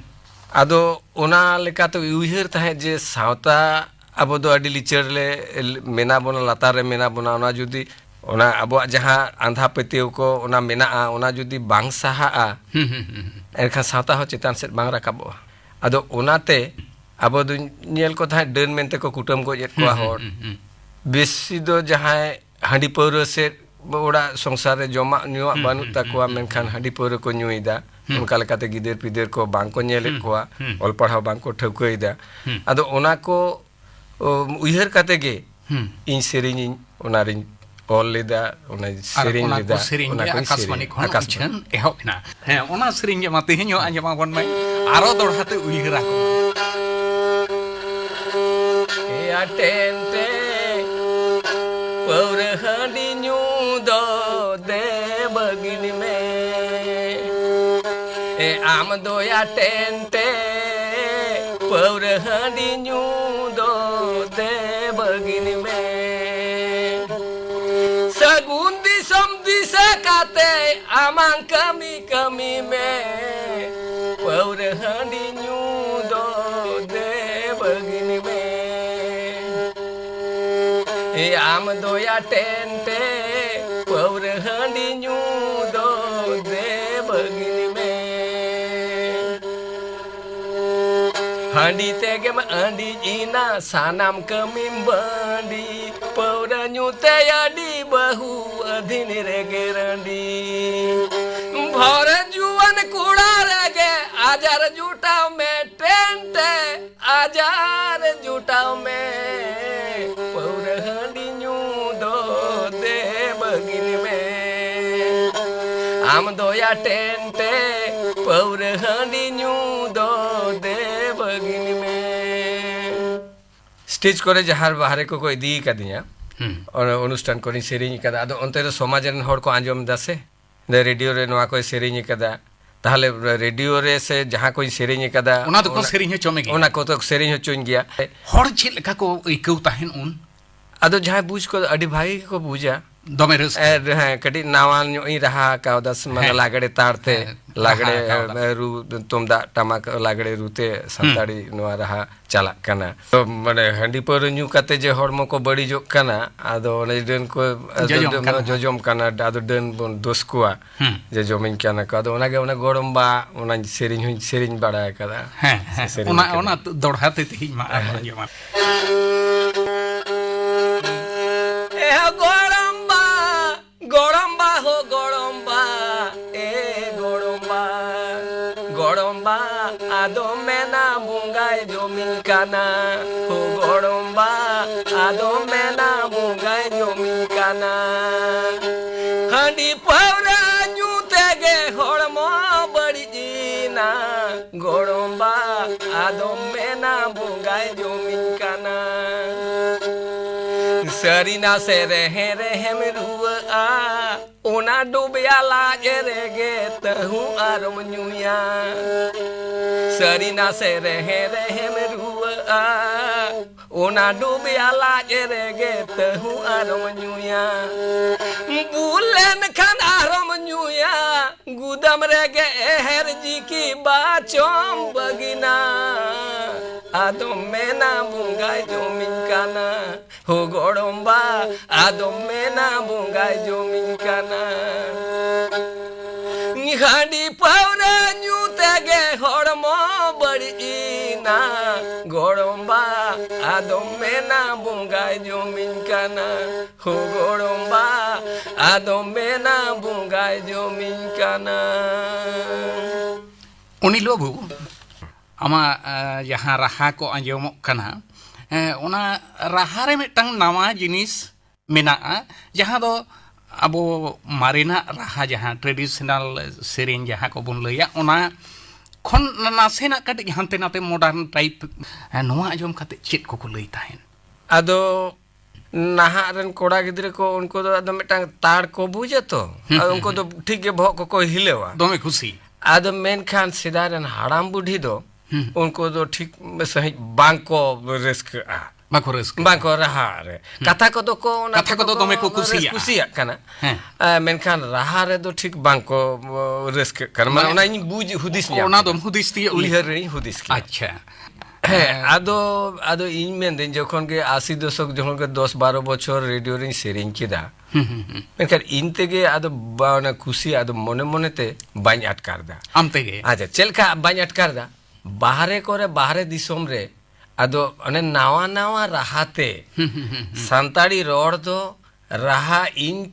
ᱟᱫᱚ ᱚᱱᱟ ᱞᱮᱠᱟᱛᱮ ᱩᱭᱦᱟᱹᱨ ᱛᱟᱦᱮᱸᱫ ᱡᱮ ᱥᱟᱶᱛᱟ ᱟᱵᱚ ᱫᱚ ᱟᱹᱰᱤ ᱞᱤᱪᱟᱹᱲ ᱞᱮ ᱢᱮᱱᱟ ᱵᱚᱱᱟ, ᱞᱟᱛᱟᱨ ᱨᱮ ᱢᱮᱱᱟ ᱵᱚᱱᱟ, ᱚᱱᱟ ᱡᱩᱫᱤ ᱚᱱᱟ ᱟᱵᱚᱣᱟᱜ ᱡᱟᱦᱟᱸ ᱟᱸᱫᱷᱟ ᱯᱟᱹᱛᱭᱟᱹᱣ ᱠᱚ ᱚᱱᱟ ᱢᱮᱱᱟᱜᱼᱟ, ᱚᱱᱟ ᱡᱩᱫᱤ ᱵᱟᱝ ᱥᱟᱦᱟᱜᱼᱟ, ᱦᱩᱸ, ᱦᱩᱸ, ᱦᱩᱸ, ᱦᱩᱸ᱾ ᱮᱱᱠᱷᱟᱱ ᱥᱟᱶᱛᱟ ᱦᱚᱸ ᱪᱮᱛᱟᱱ ᱥᱮᱫ ᱵᱟᱝ ᱨᱟᱠᱟᱵᱚᱜᱼᱟ᱾ ᱟᱫᱚ ᱚᱱᱟᱛᱮ ᱟᱵᱚ ᱫᱚ ᱧᱮᱞ ᱠᱚ ᱛᱟᱦᱮᱸᱫ ᱰᱟᱹᱱ ᱢᱮᱱᱛᱮ ᱠᱚ ᱠᱩᱴᱟᱹᱢ ᱜᱚᱡ ᱮᱫ ᱠᱚᱣᱟ ᱦᱩᱸ, ᱦᱩᱸ, ᱦᱚᱲ᱾ ᱦᱩᱸ, ᱦᱩᱸ᱾ ᱵᱮᱥᱤ ᱫᱚ ᱡᱟᱦᱟᱸᱭ ᱦᱟᱺᱰᱤ ᱯᱟᱹᱣᱨᱟᱹ ᱥᱮᱫ ᱚᱲᱟᱜ ᱥᱚᱝᱥᱟᱨ ᱨᱮ ᱡᱚᱢᱟᱜ ᱧᱩᱣᱟᱜ ᱦᱩᱸ, ᱵᱟᱹᱱᱩᱜ ᱦᱩᱸ, ᱛᱟᱠᱚᱣᱟ, ᱦᱩᱸ, ᱦᱩᱸ, ᱢᱮᱱᱠᱷᱟᱱ ᱦᱩᱸ᱾ ᱦᱟᱺᱰᱤ ᱯᱟᱹᱣᱨᱟᱹ ᱠᱚ ᱧᱩᱭᱮᱫᱟ, ᱦᱩᱸ᱾ ᱚᱱᱠᱟ ᱞᱮᱠᱟᱛᱮ ᱜᱤᱫᱟᱹᱨ ᱯᱤᱫᱟᱹᱨ ᱠᱚ ᱵᱟᱝ ᱠᱚ ᱧᱮᱞᱮᱫ ᱦᱩᱸ, ᱠᱚᱣᱟ, ᱦᱩᱸ᱾ ᱚᱞ ᱯᱟᱲᱦᱟᱣ ᱵᱟᱝ ᱠᱚ ᱴᱷᱟᱹᱣᱠᱟᱹᱭᱮᱫᱟ᱾ ᱦᱩᱸ᱾ ᱟᱫᱚ ᱚᱱᱟ ᱠᱚ, ᱚ, ᱩᱭᱦᱟᱹᱨ ᱠᱟᱛᱮ ᱜᱮ ᱦᱩᱸ᱾ ᱤᱧ ᱥᱮᱨᱮᱧᱤᱧ, ᱚᱱᱟᱨᱤᱧ ᱚᱞ ᱞᱮᱫᱟ, ᱚᱱᱟᱧ ᱟᱨ ᱥᱮᱨᱮᱧ ᱚᱱᱟ ᱠᱚ ᱞᱮᱫᱟ, ᱥᱮᱨᱮᱧ ᱚᱱᱟ ᱜᱮ ᱠᱚᱧ ᱟᱠᱟᱥᱵᱟᱱᱤ ᱥᱮᱨᱮᱧ, ᱠᱷᱚᱱ ᱟᱠᱟᱥᱵᱟᱱᱤ᱾ ᱩᱪᱷᱟᱹᱱ ᱮᱦᱚᱵ ᱮᱱᱟ᱾ ᱦᱮᱸ, ᱚᱱᱟ ᱥᱮᱨᱮᱧ ᱜᱮ ᱢᱟ ᱛᱮᱦᱮᱧ ᱦᱚᱸ ᱟᱸᱡᱚᱢ ᱟᱵᱚᱱ ᱢᱮ, ᱟᱨᱚ ᱫᱚᱲᱦᱟ ᱛᱮ ᱩᱭᱦᱟᱹᱨ ᱟᱠᱚ ᱢᱮ᱾ ᱮᱭᱟ ᱴᱮᱱ ᱴᱮ, ᱯᱟᱹᱣᱨᱟᱹ ᱦᱟᱺᱰᱤ ᱧᱩ ᱫᱚ ᱫᱮ ᱵᱟᱹᱜᱤᱱ ᱢᱮ᱾ ᱮ ᱟᱢ ᱫᱚᱭᱟ ᱴᱮᱱ ᱴᱮ, ᱯᱟᱹᱣᱨᱟᱹ ᱦᱟᱺᱰᱤ ᱧᱩ ᱫᱚ ᱫᱮ ᱵᱟᱹᱜᱤᱱ ᱢᱮ᱾ ᱥᱟᱹᱜᱩᱱ ᱫᱤᱥᱚᱢ ᱫᱤᱥᱟᱹ ᱠᱟᱛᱮ ᱟᱢᱟᱝ ᱠᱟᱹᱢᱤ ᱠᱟᱹᱢᱤ ᱢᱮ, ᱯᱟᱹᱣᱨᱟᱹ ᱦᱟᱺᱰᱤ ᱧᱩ ᱫᱚ ᱫᱮ ᱵᱟᱹᱜᱤᱱ ᱢᱮ᱾ ᱮ ᱟᱢ ᱫᱚᱭᱟ ᱴᱮᱱ ᱴᱮ, ᱯᱟᱹᱣᱨᱟᱹ ᱦᱟᱺᱰᱤ ᱧᱩ ᱫᱚ ᱫᱮ ᱵᱟᱹᱜᱤᱱ ᱢᱮ᱾ ᱦᱟᱺᱰᱤ ᱛᱮᱜᱮᱢ ᱟᱺᱰᱤᱡ ᱮᱱᱟ, ᱥᱟᱱᱟᱢ ᱠᱟᱹᱢᱤᱢ ᱵᱟᱺᱰᱤ᱾ ᱯᱟᱹᱣᱨᱟᱹ ᱧᱩ ᱛᱮ ᱟᱹᱰᱤ ᱵᱟᱹᱦᱩ ᱟᱹᱫᱷᱤᱱ ᱨᱮᱜᱮ ᱨᱟᱺᱰᱤ᱾ ᱵᱷᱚᱨ ᱡᱩᱣᱟᱹᱱ ᱠᱚᱲᱟ ᱨᱮᱜᱮ ᱟᱡᱟᱨ ᱡᱩᱴᱟᱣ ᱢᱮ ᱴᱮᱱ ᱴᱮ, ᱟᱡᱟᱨ ᱡᱩᱴᱟᱣ ᱢᱮ᱾ ᱯᱟᱹᱣᱨᱟᱹ ᱦᱟᱺᱰᱤ ᱧᱩ ᱫᱚ ᱫᱮ ᱵᱟᱹᱜᱤᱱ ᱢᱮ᱾ ᱟᱢ ᱫᱚᱭᱟ ᱴᱮᱱ ᱴᱮ, ᱯᱟᱹᱣᱨᱟᱹ ᱦᱟᱺᱰᱤ ᱧᱩ ᱫᱚ ᱫᱮ ᱵᱟᱹᱜᱤᱱ ᱢᱮ᱾ ᱥᱴᱮᱡᱽ ᱠᱚᱨᱮ ᱡᱟᱦᱟᱸ ᱵᱟᱦᱨᱮ ᱠᱚᱠᱚ ᱤᱫᱤ ᱠᱟᱫᱤᱧᱟ, ᱦᱩᱸ᱾ ᱚᱱᱟ ᱚᱱᱩᱥᱴᱷᱟᱱ ᱠᱚᱨᱮᱧ ᱥᱮᱨᱮᱧ ᱠᱟᱫᱟ, ᱟᱫᱚ ᱚᱱᱛᱮ ᱫᱚ ᱥᱚᱢᱟᱡᱽ ᱨᱮᱱ ᱦᱚᱲ ᱠᱚ ᱟᱸᱡᱚᱢ ᱮᱫᱟ ᱥᱮ, ᱨᱮᱰᱤᱭᱳ ᱨᱮ ᱱᱚᱣᱟ ᱠᱚᱭ ᱥᱮᱨᱮᱧ ᱠᱟᱫᱟ, ᱛᱟᱦᱞᱮ ᱨᱮᱰᱤᱭᱳ ᱨᱮ ᱥᱮ ᱡᱟᱦᱟᱸ ᱠᱚᱧ ᱥᱮᱨᱮᱧ ᱟᱠᱟᱫᱟ, ᱚᱱᱟ ᱫᱚᱠᱚ ᱚᱱᱟ, ᱥᱮᱨᱮᱧ ᱦᱚᱪᱚ ᱢᱮ ᱜᱮᱭᱟ᱾ ᱚᱱᱟ ᱠᱚᱫᱚ ᱥᱮᱨᱮᱧ ᱦᱚᱪᱚᱧ ᱜᱮᱭᱟ᱾ ᱦᱚᱲ ᱪᱮᱫ ᱞᱮᱠᱟ ᱠᱚ ᱟᱹᱭᱠᱟᱹᱣ ᱛᱟᱦᱮᱱ ᱩᱱ? ᱟᱫᱚ ᱡᱟᱦᱟᱸᱭ ᱵᱩᱡᱽ ᱠᱚ, ᱟᱹᱰᱤ ᱵᱷᱟᱜᱤ ᱜᱮᱠᱚ ᱵᱩᱡᱟ᱾ ᱫᱚᱢᱮ ᱨᱟᱹᱥᱠᱟᱹ᱾ ᱮ, ᱦᱮᱸ, ᱠᱟᱹᱴᱤᱡ ᱱᱟᱣᱟ ᱧᱚᱜ ᱤᱧ ᱨᱟᱦᱟ ᱠᱟᱣᱫᱟ, ᱥᱮ, ᱢᱟᱱᱮ, ᱦᱮᱸ᱾ ᱞᱟᱜᱽᱲᱮ ᱛᱟᱲ ᱛᱮ, ᱦᱮᱸ, ᱞᱟᱜᱽᱲᱮ, ᱨᱟᱦᱟ ᱠᱟᱣᱫᱟ᱾ ᱮ, ᱨᱩ, ᱛᱩᱢᱫᱟᱜ ᱴᱟᱢᱟᱠ ᱞᱟᱜᱽᱲᱮ ᱨᱩ ᱛᱮ ᱥᱟᱱᱛᱟᱲᱤ ᱱᱚᱣᱟ ᱨᱟᱦᱟ ᱪᱟᱞᱟᱜ ᱠᱟᱱᱟ᱾ ᱛᱚ, ᱢᱟᱱᱮ, ᱦᱟᱺᱰᱤ ᱯᱟᱹᱣᱨᱟᱹ ᱧᱩ ᱠᱟᱛᱮ ᱡᱮ ᱦᱚᱲᱢᱚ ᱠᱚ ᱵᱟᱹᱲᱤᱡᱚᱜ ᱠᱟᱱᱟ, ᱟᱫᱚ ᱚᱱᱮ ᱰᱟᱹᱱ ᱠᱚ, ᱟᱫᱚ ᱡᱚᱡᱚᱢ ᱰᱟᱹᱱ ᱠᱟᱱᱟ᱾ ᱡᱚᱡᱚᱢ ᱠᱟᱱᱟ, ᱟᱫᱚ ᱰᱟᱹᱱ ᱵᱚᱱ ᱫᱳᱥ ᱠᱚᱣᱟ᱾ ᱦᱩᱸ᱾ ᱡᱮ ᱡᱚᱢᱤᱧ ᱠᱟᱱᱟ ᱠᱚ᱾ ᱟᱫᱚ ᱚᱱᱟᱜᱮ, ᱚᱱᱟ ᱜᱚᱲᱚᱢᱵᱟ, ᱚᱱᱟ ᱥᱮᱨᱮᱧ ᱦᱚᱸᱧ ᱥᱮᱨᱮᱧ ᱵᱟᱲᱟ ᱟᱠᱟᱫᱟ᱾ ᱦᱮᱸ, ᱦᱮᱸ᱾ ᱥᱮᱨᱮᱧ ᱚᱱᱟ, ᱠᱟᱫᱟᱹᱧ᱾ ᱚᱱᱟ ᱫᱚᱲᱦᱟ ᱛᱮ ᱛᱮᱦᱮᱧ ᱢᱟ ᱟᱨᱦᱚᱸ ᱦᱮᱸ᱾ ᱟᱸᱡᱚᱢᱟ᱾ ᱮ ᱜᱚᱲᱚᱢᱵᱟ, ᱜᱚᱲᱚᱢᱵᱟ ᱦᱳ ᱜᱚᱲᱚᱢᱵᱟ, ᱮ ᱜᱚᱲᱚᱢᱵᱟ, ᱜᱚᱲᱚᱢᱵᱟ, ᱟᱫᱚ ᱢᱮᱱᱟ ᱵᱚᱸᱜᱟᱭ ᱡᱚᱢᱤᱧ ᱠᱟᱱᱟ᱾ ᱦᱳ ᱜᱚᱲᱚᱢᱵᱟ, ᱟᱫᱚ ᱢᱮᱱᱟ ᱵᱚᱸᱜᱟᱭ ᱡᱚᱢᱤᱧ ᱠᱟᱱᱟ᱾ ᱦᱟᱺᱰᱤ ᱯᱟᱹᱣᱨᱟᱹ ᱧᱩ ᱛᱮᱜᱮ ᱦᱚᱲᱢᱚ ᱵᱟᱹᱲᱤᱡ ᱮᱱᱟ᱾ ᱜᱚᱲᱚᱢᱵᱟ, ᱟᱫᱚ ᱢᱮᱱᱟ ᱵᱚᱸᱜᱟᱭ ᱡᱚᱢᱤᱧ ᱠᱟᱱᱟ᱾ ᱥᱟᱹᱨᱤ ᱱᱟᱥᱮ ᱨᱮᱦᱮ ᱨᱮᱦᱮᱢ ᱨᱩᱣᱟᱹᱜᱼᱟ, ᱚᱱᱟ ᱰᱩᱵᱭᱟ ᱞᱟᱡ ᱨᱮᱜᱮ ᱛᱟᱹᱦᱩ ᱟᱨᱚᱢ ᱧᱩᱭᱟ᱾ ᱥᱟᱹᱨᱤ ᱱᱟᱥᱮ ᱨᱮᱦᱮ ᱨᱮᱦᱮᱢ ᱨᱩᱣᱟᱹᱜᱼᱟ, ᱚᱱᱟ ᱰᱩᱵᱭᱟ ᱞᱟᱡ ᱨᱮᱜᱮ ᱛᱟᱹᱦᱩ ᱟᱨᱚᱢ ᱧᱩᱭᱟ᱾ ᱵᱩᱞ ᱞᱮᱱᱠᱷᱟᱱ ᱟᱨᱚᱢ ᱧᱩᱭᱟ, ᱜᱩᱫᱟᱢ ᱨᱮᱜᱮ ᱮᱦᱮᱨ ᱡᱤᱠᱤ ᱵᱟᱪᱚᱢ ᱵᱟᱹᱜᱤᱱᱟ᱾ ᱟᱫᱚᱢ ᱢᱮᱱᱟ ᱵᱚᱸᱜᱟᱭ ᱡᱚᱢᱤᱧ ᱠᱟᱱᱟ᱾ ᱦᱳ ᱜᱚᱲᱚᱢᱵᱟ, ᱟᱫᱚᱢ ᱢᱮᱱᱟ ᱵᱚᱸᱜᱟᱭ ᱡᱚᱢᱤᱧ ᱠᱟᱱᱟ᱾ ᱦᱟᱺᱰᱤ ᱯᱟᱹᱣᱨᱟᱹ ᱧᱩ ᱛᱮᱜᱮ ᱦᱚᱲᱢᱚ ᱵᱟᱹᱲᱤᱡ ᱮᱱᱟ᱾ ᱜᱚᱲᱚᱢᱵᱟ, ᱟᱫᱚᱢ ᱢᱮᱱᱟ ᱵᱚᱸᱜᱟᱭ ᱡᱚᱢᱤᱧ ᱠᱟᱱᱟ᱾ ᱦᱳ ᱜᱚᱲᱚᱢᱵᱟ, ᱟᱫᱚᱢ ᱢᱮᱱᱟ ᱵᱚᱸᱜᱟᱭ ᱡᱚᱢᱤᱧ ᱠᱟᱱᱟ᱾ ᱩᱱᱤ ᱞᱚᱵᱩ, ᱟᱢᱟᱜ, ᱮ, ᱡᱟᱦᱟᱸ ᱨᱟᱦᱟ ᱠᱚ ᱟᱸᱡᱚᱢᱚᱜ ᱠᱟᱱᱟ, ᱮ, ᱚᱱᱟ ᱨᱟᱦᱟ ᱨᱮ ᱢᱤᱫᱴᱟᱝ ᱱᱟᱣᱟ ᱡᱤᱱᱤᱥ ᱢᱮᱱᱟᱜᱼᱟ, ᱡᱟᱦᱟᱸ ᱫᱚ ᱟᱵᱚ ᱢᱟᱨᱮᱱᱟᱜ ᱨᱟᱦᱟ, ᱡᱟᱦᱟᱸ traditional ᱥᱮᱨᱮᱧ ᱡᱟᱦᱟᱸ ᱠᱚᱵᱚᱱ ᱞᱟᱹᱭᱟ, ᱚᱱᱟ ᱠᱷᱚᱱ ᱱᱟᱥᱮᱱᱟᱜ ᱠᱟᱹᱴᱤᱡ ᱦᱟᱱᱛᱮ ᱱᱟᱛᱮ modern type, ᱮ, ᱱᱚᱣᱟ ᱟᱸᱡᱚᱢ ᱠᱟᱛᱮ ᱪᱮᱫ ᱠᱚᱠᱚ ᱞᱟᱹᱭ ᱛᱟᱦᱮᱸᱱ? ᱟᱫᱚ ᱱᱟᱦᱟᱜ ᱨᱮᱱ ᱠᱚᱲᱟ ᱜᱤᱫᱽᱨᱟᱹ ᱠᱚ, ᱩᱱᱠᱩ ᱫᱚ ᱟᱫᱚ ᱢᱤᱫᱴᱟᱝ ᱛᱟᱲ ᱠᱚ ᱵᱩᱡᱟ ᱛᱚ, ᱦᱩᱸ, ᱟᱫᱚ ᱦᱩᱸ, ᱩᱱᱠᱩ ᱦᱩᱸ᱾ ᱫᱚ ᱴᱷᱤᱠ ᱜᱮ ᱵᱚᱦᱚᱜ ᱠᱚᱠᱚ ᱦᱤᱞᱟᱹᱣᱟ᱾ ᱫᱚᱢᱮ ᱠᱷᱩᱥᱤ᱾ ᱟᱫᱚ ᱢᱮᱱᱠᱷᱟᱱ ᱥᱮᱫᱟᱭ ᱨᱮᱱ ᱦᱟᱲᱟᱢ ᱵᱩᱰᱷᱤ ᱫᱚ ᱦᱩᱸ᱾ ᱩᱱᱠᱩ ᱫᱚ ᱴᱷᱤᱠ ᱥᱟᱺᱦᱤᱡ ᱵᱟᱝᱠᱚ ᱨᱟᱹᱥᱠᱟᱹᱜᱼᱟ᱾ ᱵᱟᱠᱚ ᱨᱟᱹᱥᱠᱟᱹᱜᱼᱟ᱾ ᱵᱟᱝᱠᱚ ᱨᱟᱦᱟ ᱨᱮ᱾ ᱦᱩᱸ᱾ ᱠᱟᱛᱷᱟ ᱠᱚᱫᱚ ᱠᱚ, ᱚᱱᱟ ᱠᱟᱛᱷᱟ ᱠᱚᱫᱚ ᱠᱚᱫᱚ ᱫᱚᱢᱮ ᱠᱚ ᱨᱟᱹᱥ-, ᱠᱩᱥᱤᱭᱟᱜᱼᱟ᱾ ᱠᱩᱥᱤᱭᱟᱜ ᱠᱟᱱᱟ᱾ ᱦᱮᱸ᱾ ᱮ, ᱢᱮᱱᱠᱷᱟᱱ ᱨᱟᱦᱟ ᱨᱮᱫᱚ ᱴᱷᱤᱠ ᱵᱟᱝᱠᱚ, ᱚ, ᱨᱟᱹᱥᱠᱟᱹᱜ ᱠᱟᱱᱟ᱾ ᱢᱟᱱᱮ ᱢᱟᱱᱮ ᱚᱱᱟ ᱤᱧ ᱵᱩᱡᱽ ᱦᱩᱫᱤᱥ ᱧᱟᱢ ᱚᱱᱟ ᱠᱮᱫᱟ᱾ ᱫᱚᱢ ᱦᱩᱫᱤᱥ ᱛᱤᱭᱳᱜ ᱞᱮᱫᱟ᱾ ᱩᱭᱦᱟᱹᱨ ᱨᱮᱧ ᱦᱩᱫᱤᱥ ᱠᱮᱫᱟ᱾ ᱟᱪᱪᱷᱟ᱾ ᱦᱮᱸ, ᱟᱫᱚ, ᱟᱫᱚ ᱤᱧ ᱢᱮᱱᱫᱟᱹᱧ, ᱡᱚᱠᱷᱚᱱ ᱜᱮ ᱟᱥᱤ ᱫᱚᱥᱚᱠ, ᱡᱚᱠᱷᱚᱱ ᱜᱮ ᱫᱚᱥ ᱵᱟᱨᱚ ᱵᱚᱪᱷᱚᱨ ᱨᱮᱰᱤᱭᱳ ᱨᱤᱧ ᱥᱮᱨᱮᱧ ᱠᱮᱫᱟ, ᱦᱩᱸ, ᱦᱩᱸ, ᱦᱩᱸ᱾ ᱢᱮᱱᱠᱷᱟᱱ ᱤᱧ ᱛᱮᱜᱮ ᱟᱫᱚ ᱵᱟ-, ᱚᱱᱟ ᱠᱩᱥᱤ ᱟᱫᱚ ᱢᱚᱱᱮ ᱢᱚᱱᱮᱛᱮ ᱵᱟᱹᱧ ᱟᱴᱠᱟᱨ ᱮᱫᱟ᱾ ᱟᱢ ᱛᱮᱜᱮ? ᱟᱪᱪᱷᱟ, ᱪᱮᱫ ᱞᱮᱠᱟ ᱵᱟᱹᱧ ᱟᱴᱠᱟᱨ ᱮᱫᱟ? ᱵᱟᱦᱨᱮ ᱠᱚᱨᱮ, ᱵᱟᱦᱨᱮ ᱫᱤᱥᱚᱢ ᱨᱮ ᱟᱫᱚ ᱚᱱᱮ ᱱᱟᱣᱟ ᱱᱟᱣᱟ ᱨᱟᱦᱟᱛᱮ ᱦᱩᱸ, ᱦᱩᱸ, ᱦᱩᱸ, ᱦᱩᱸ᱾ ᱥᱟᱱᱛᱟᱲᱤ ᱨᱚᱲ ᱫᱚ, ᱨᱟᱦᱟ ᱤᱧ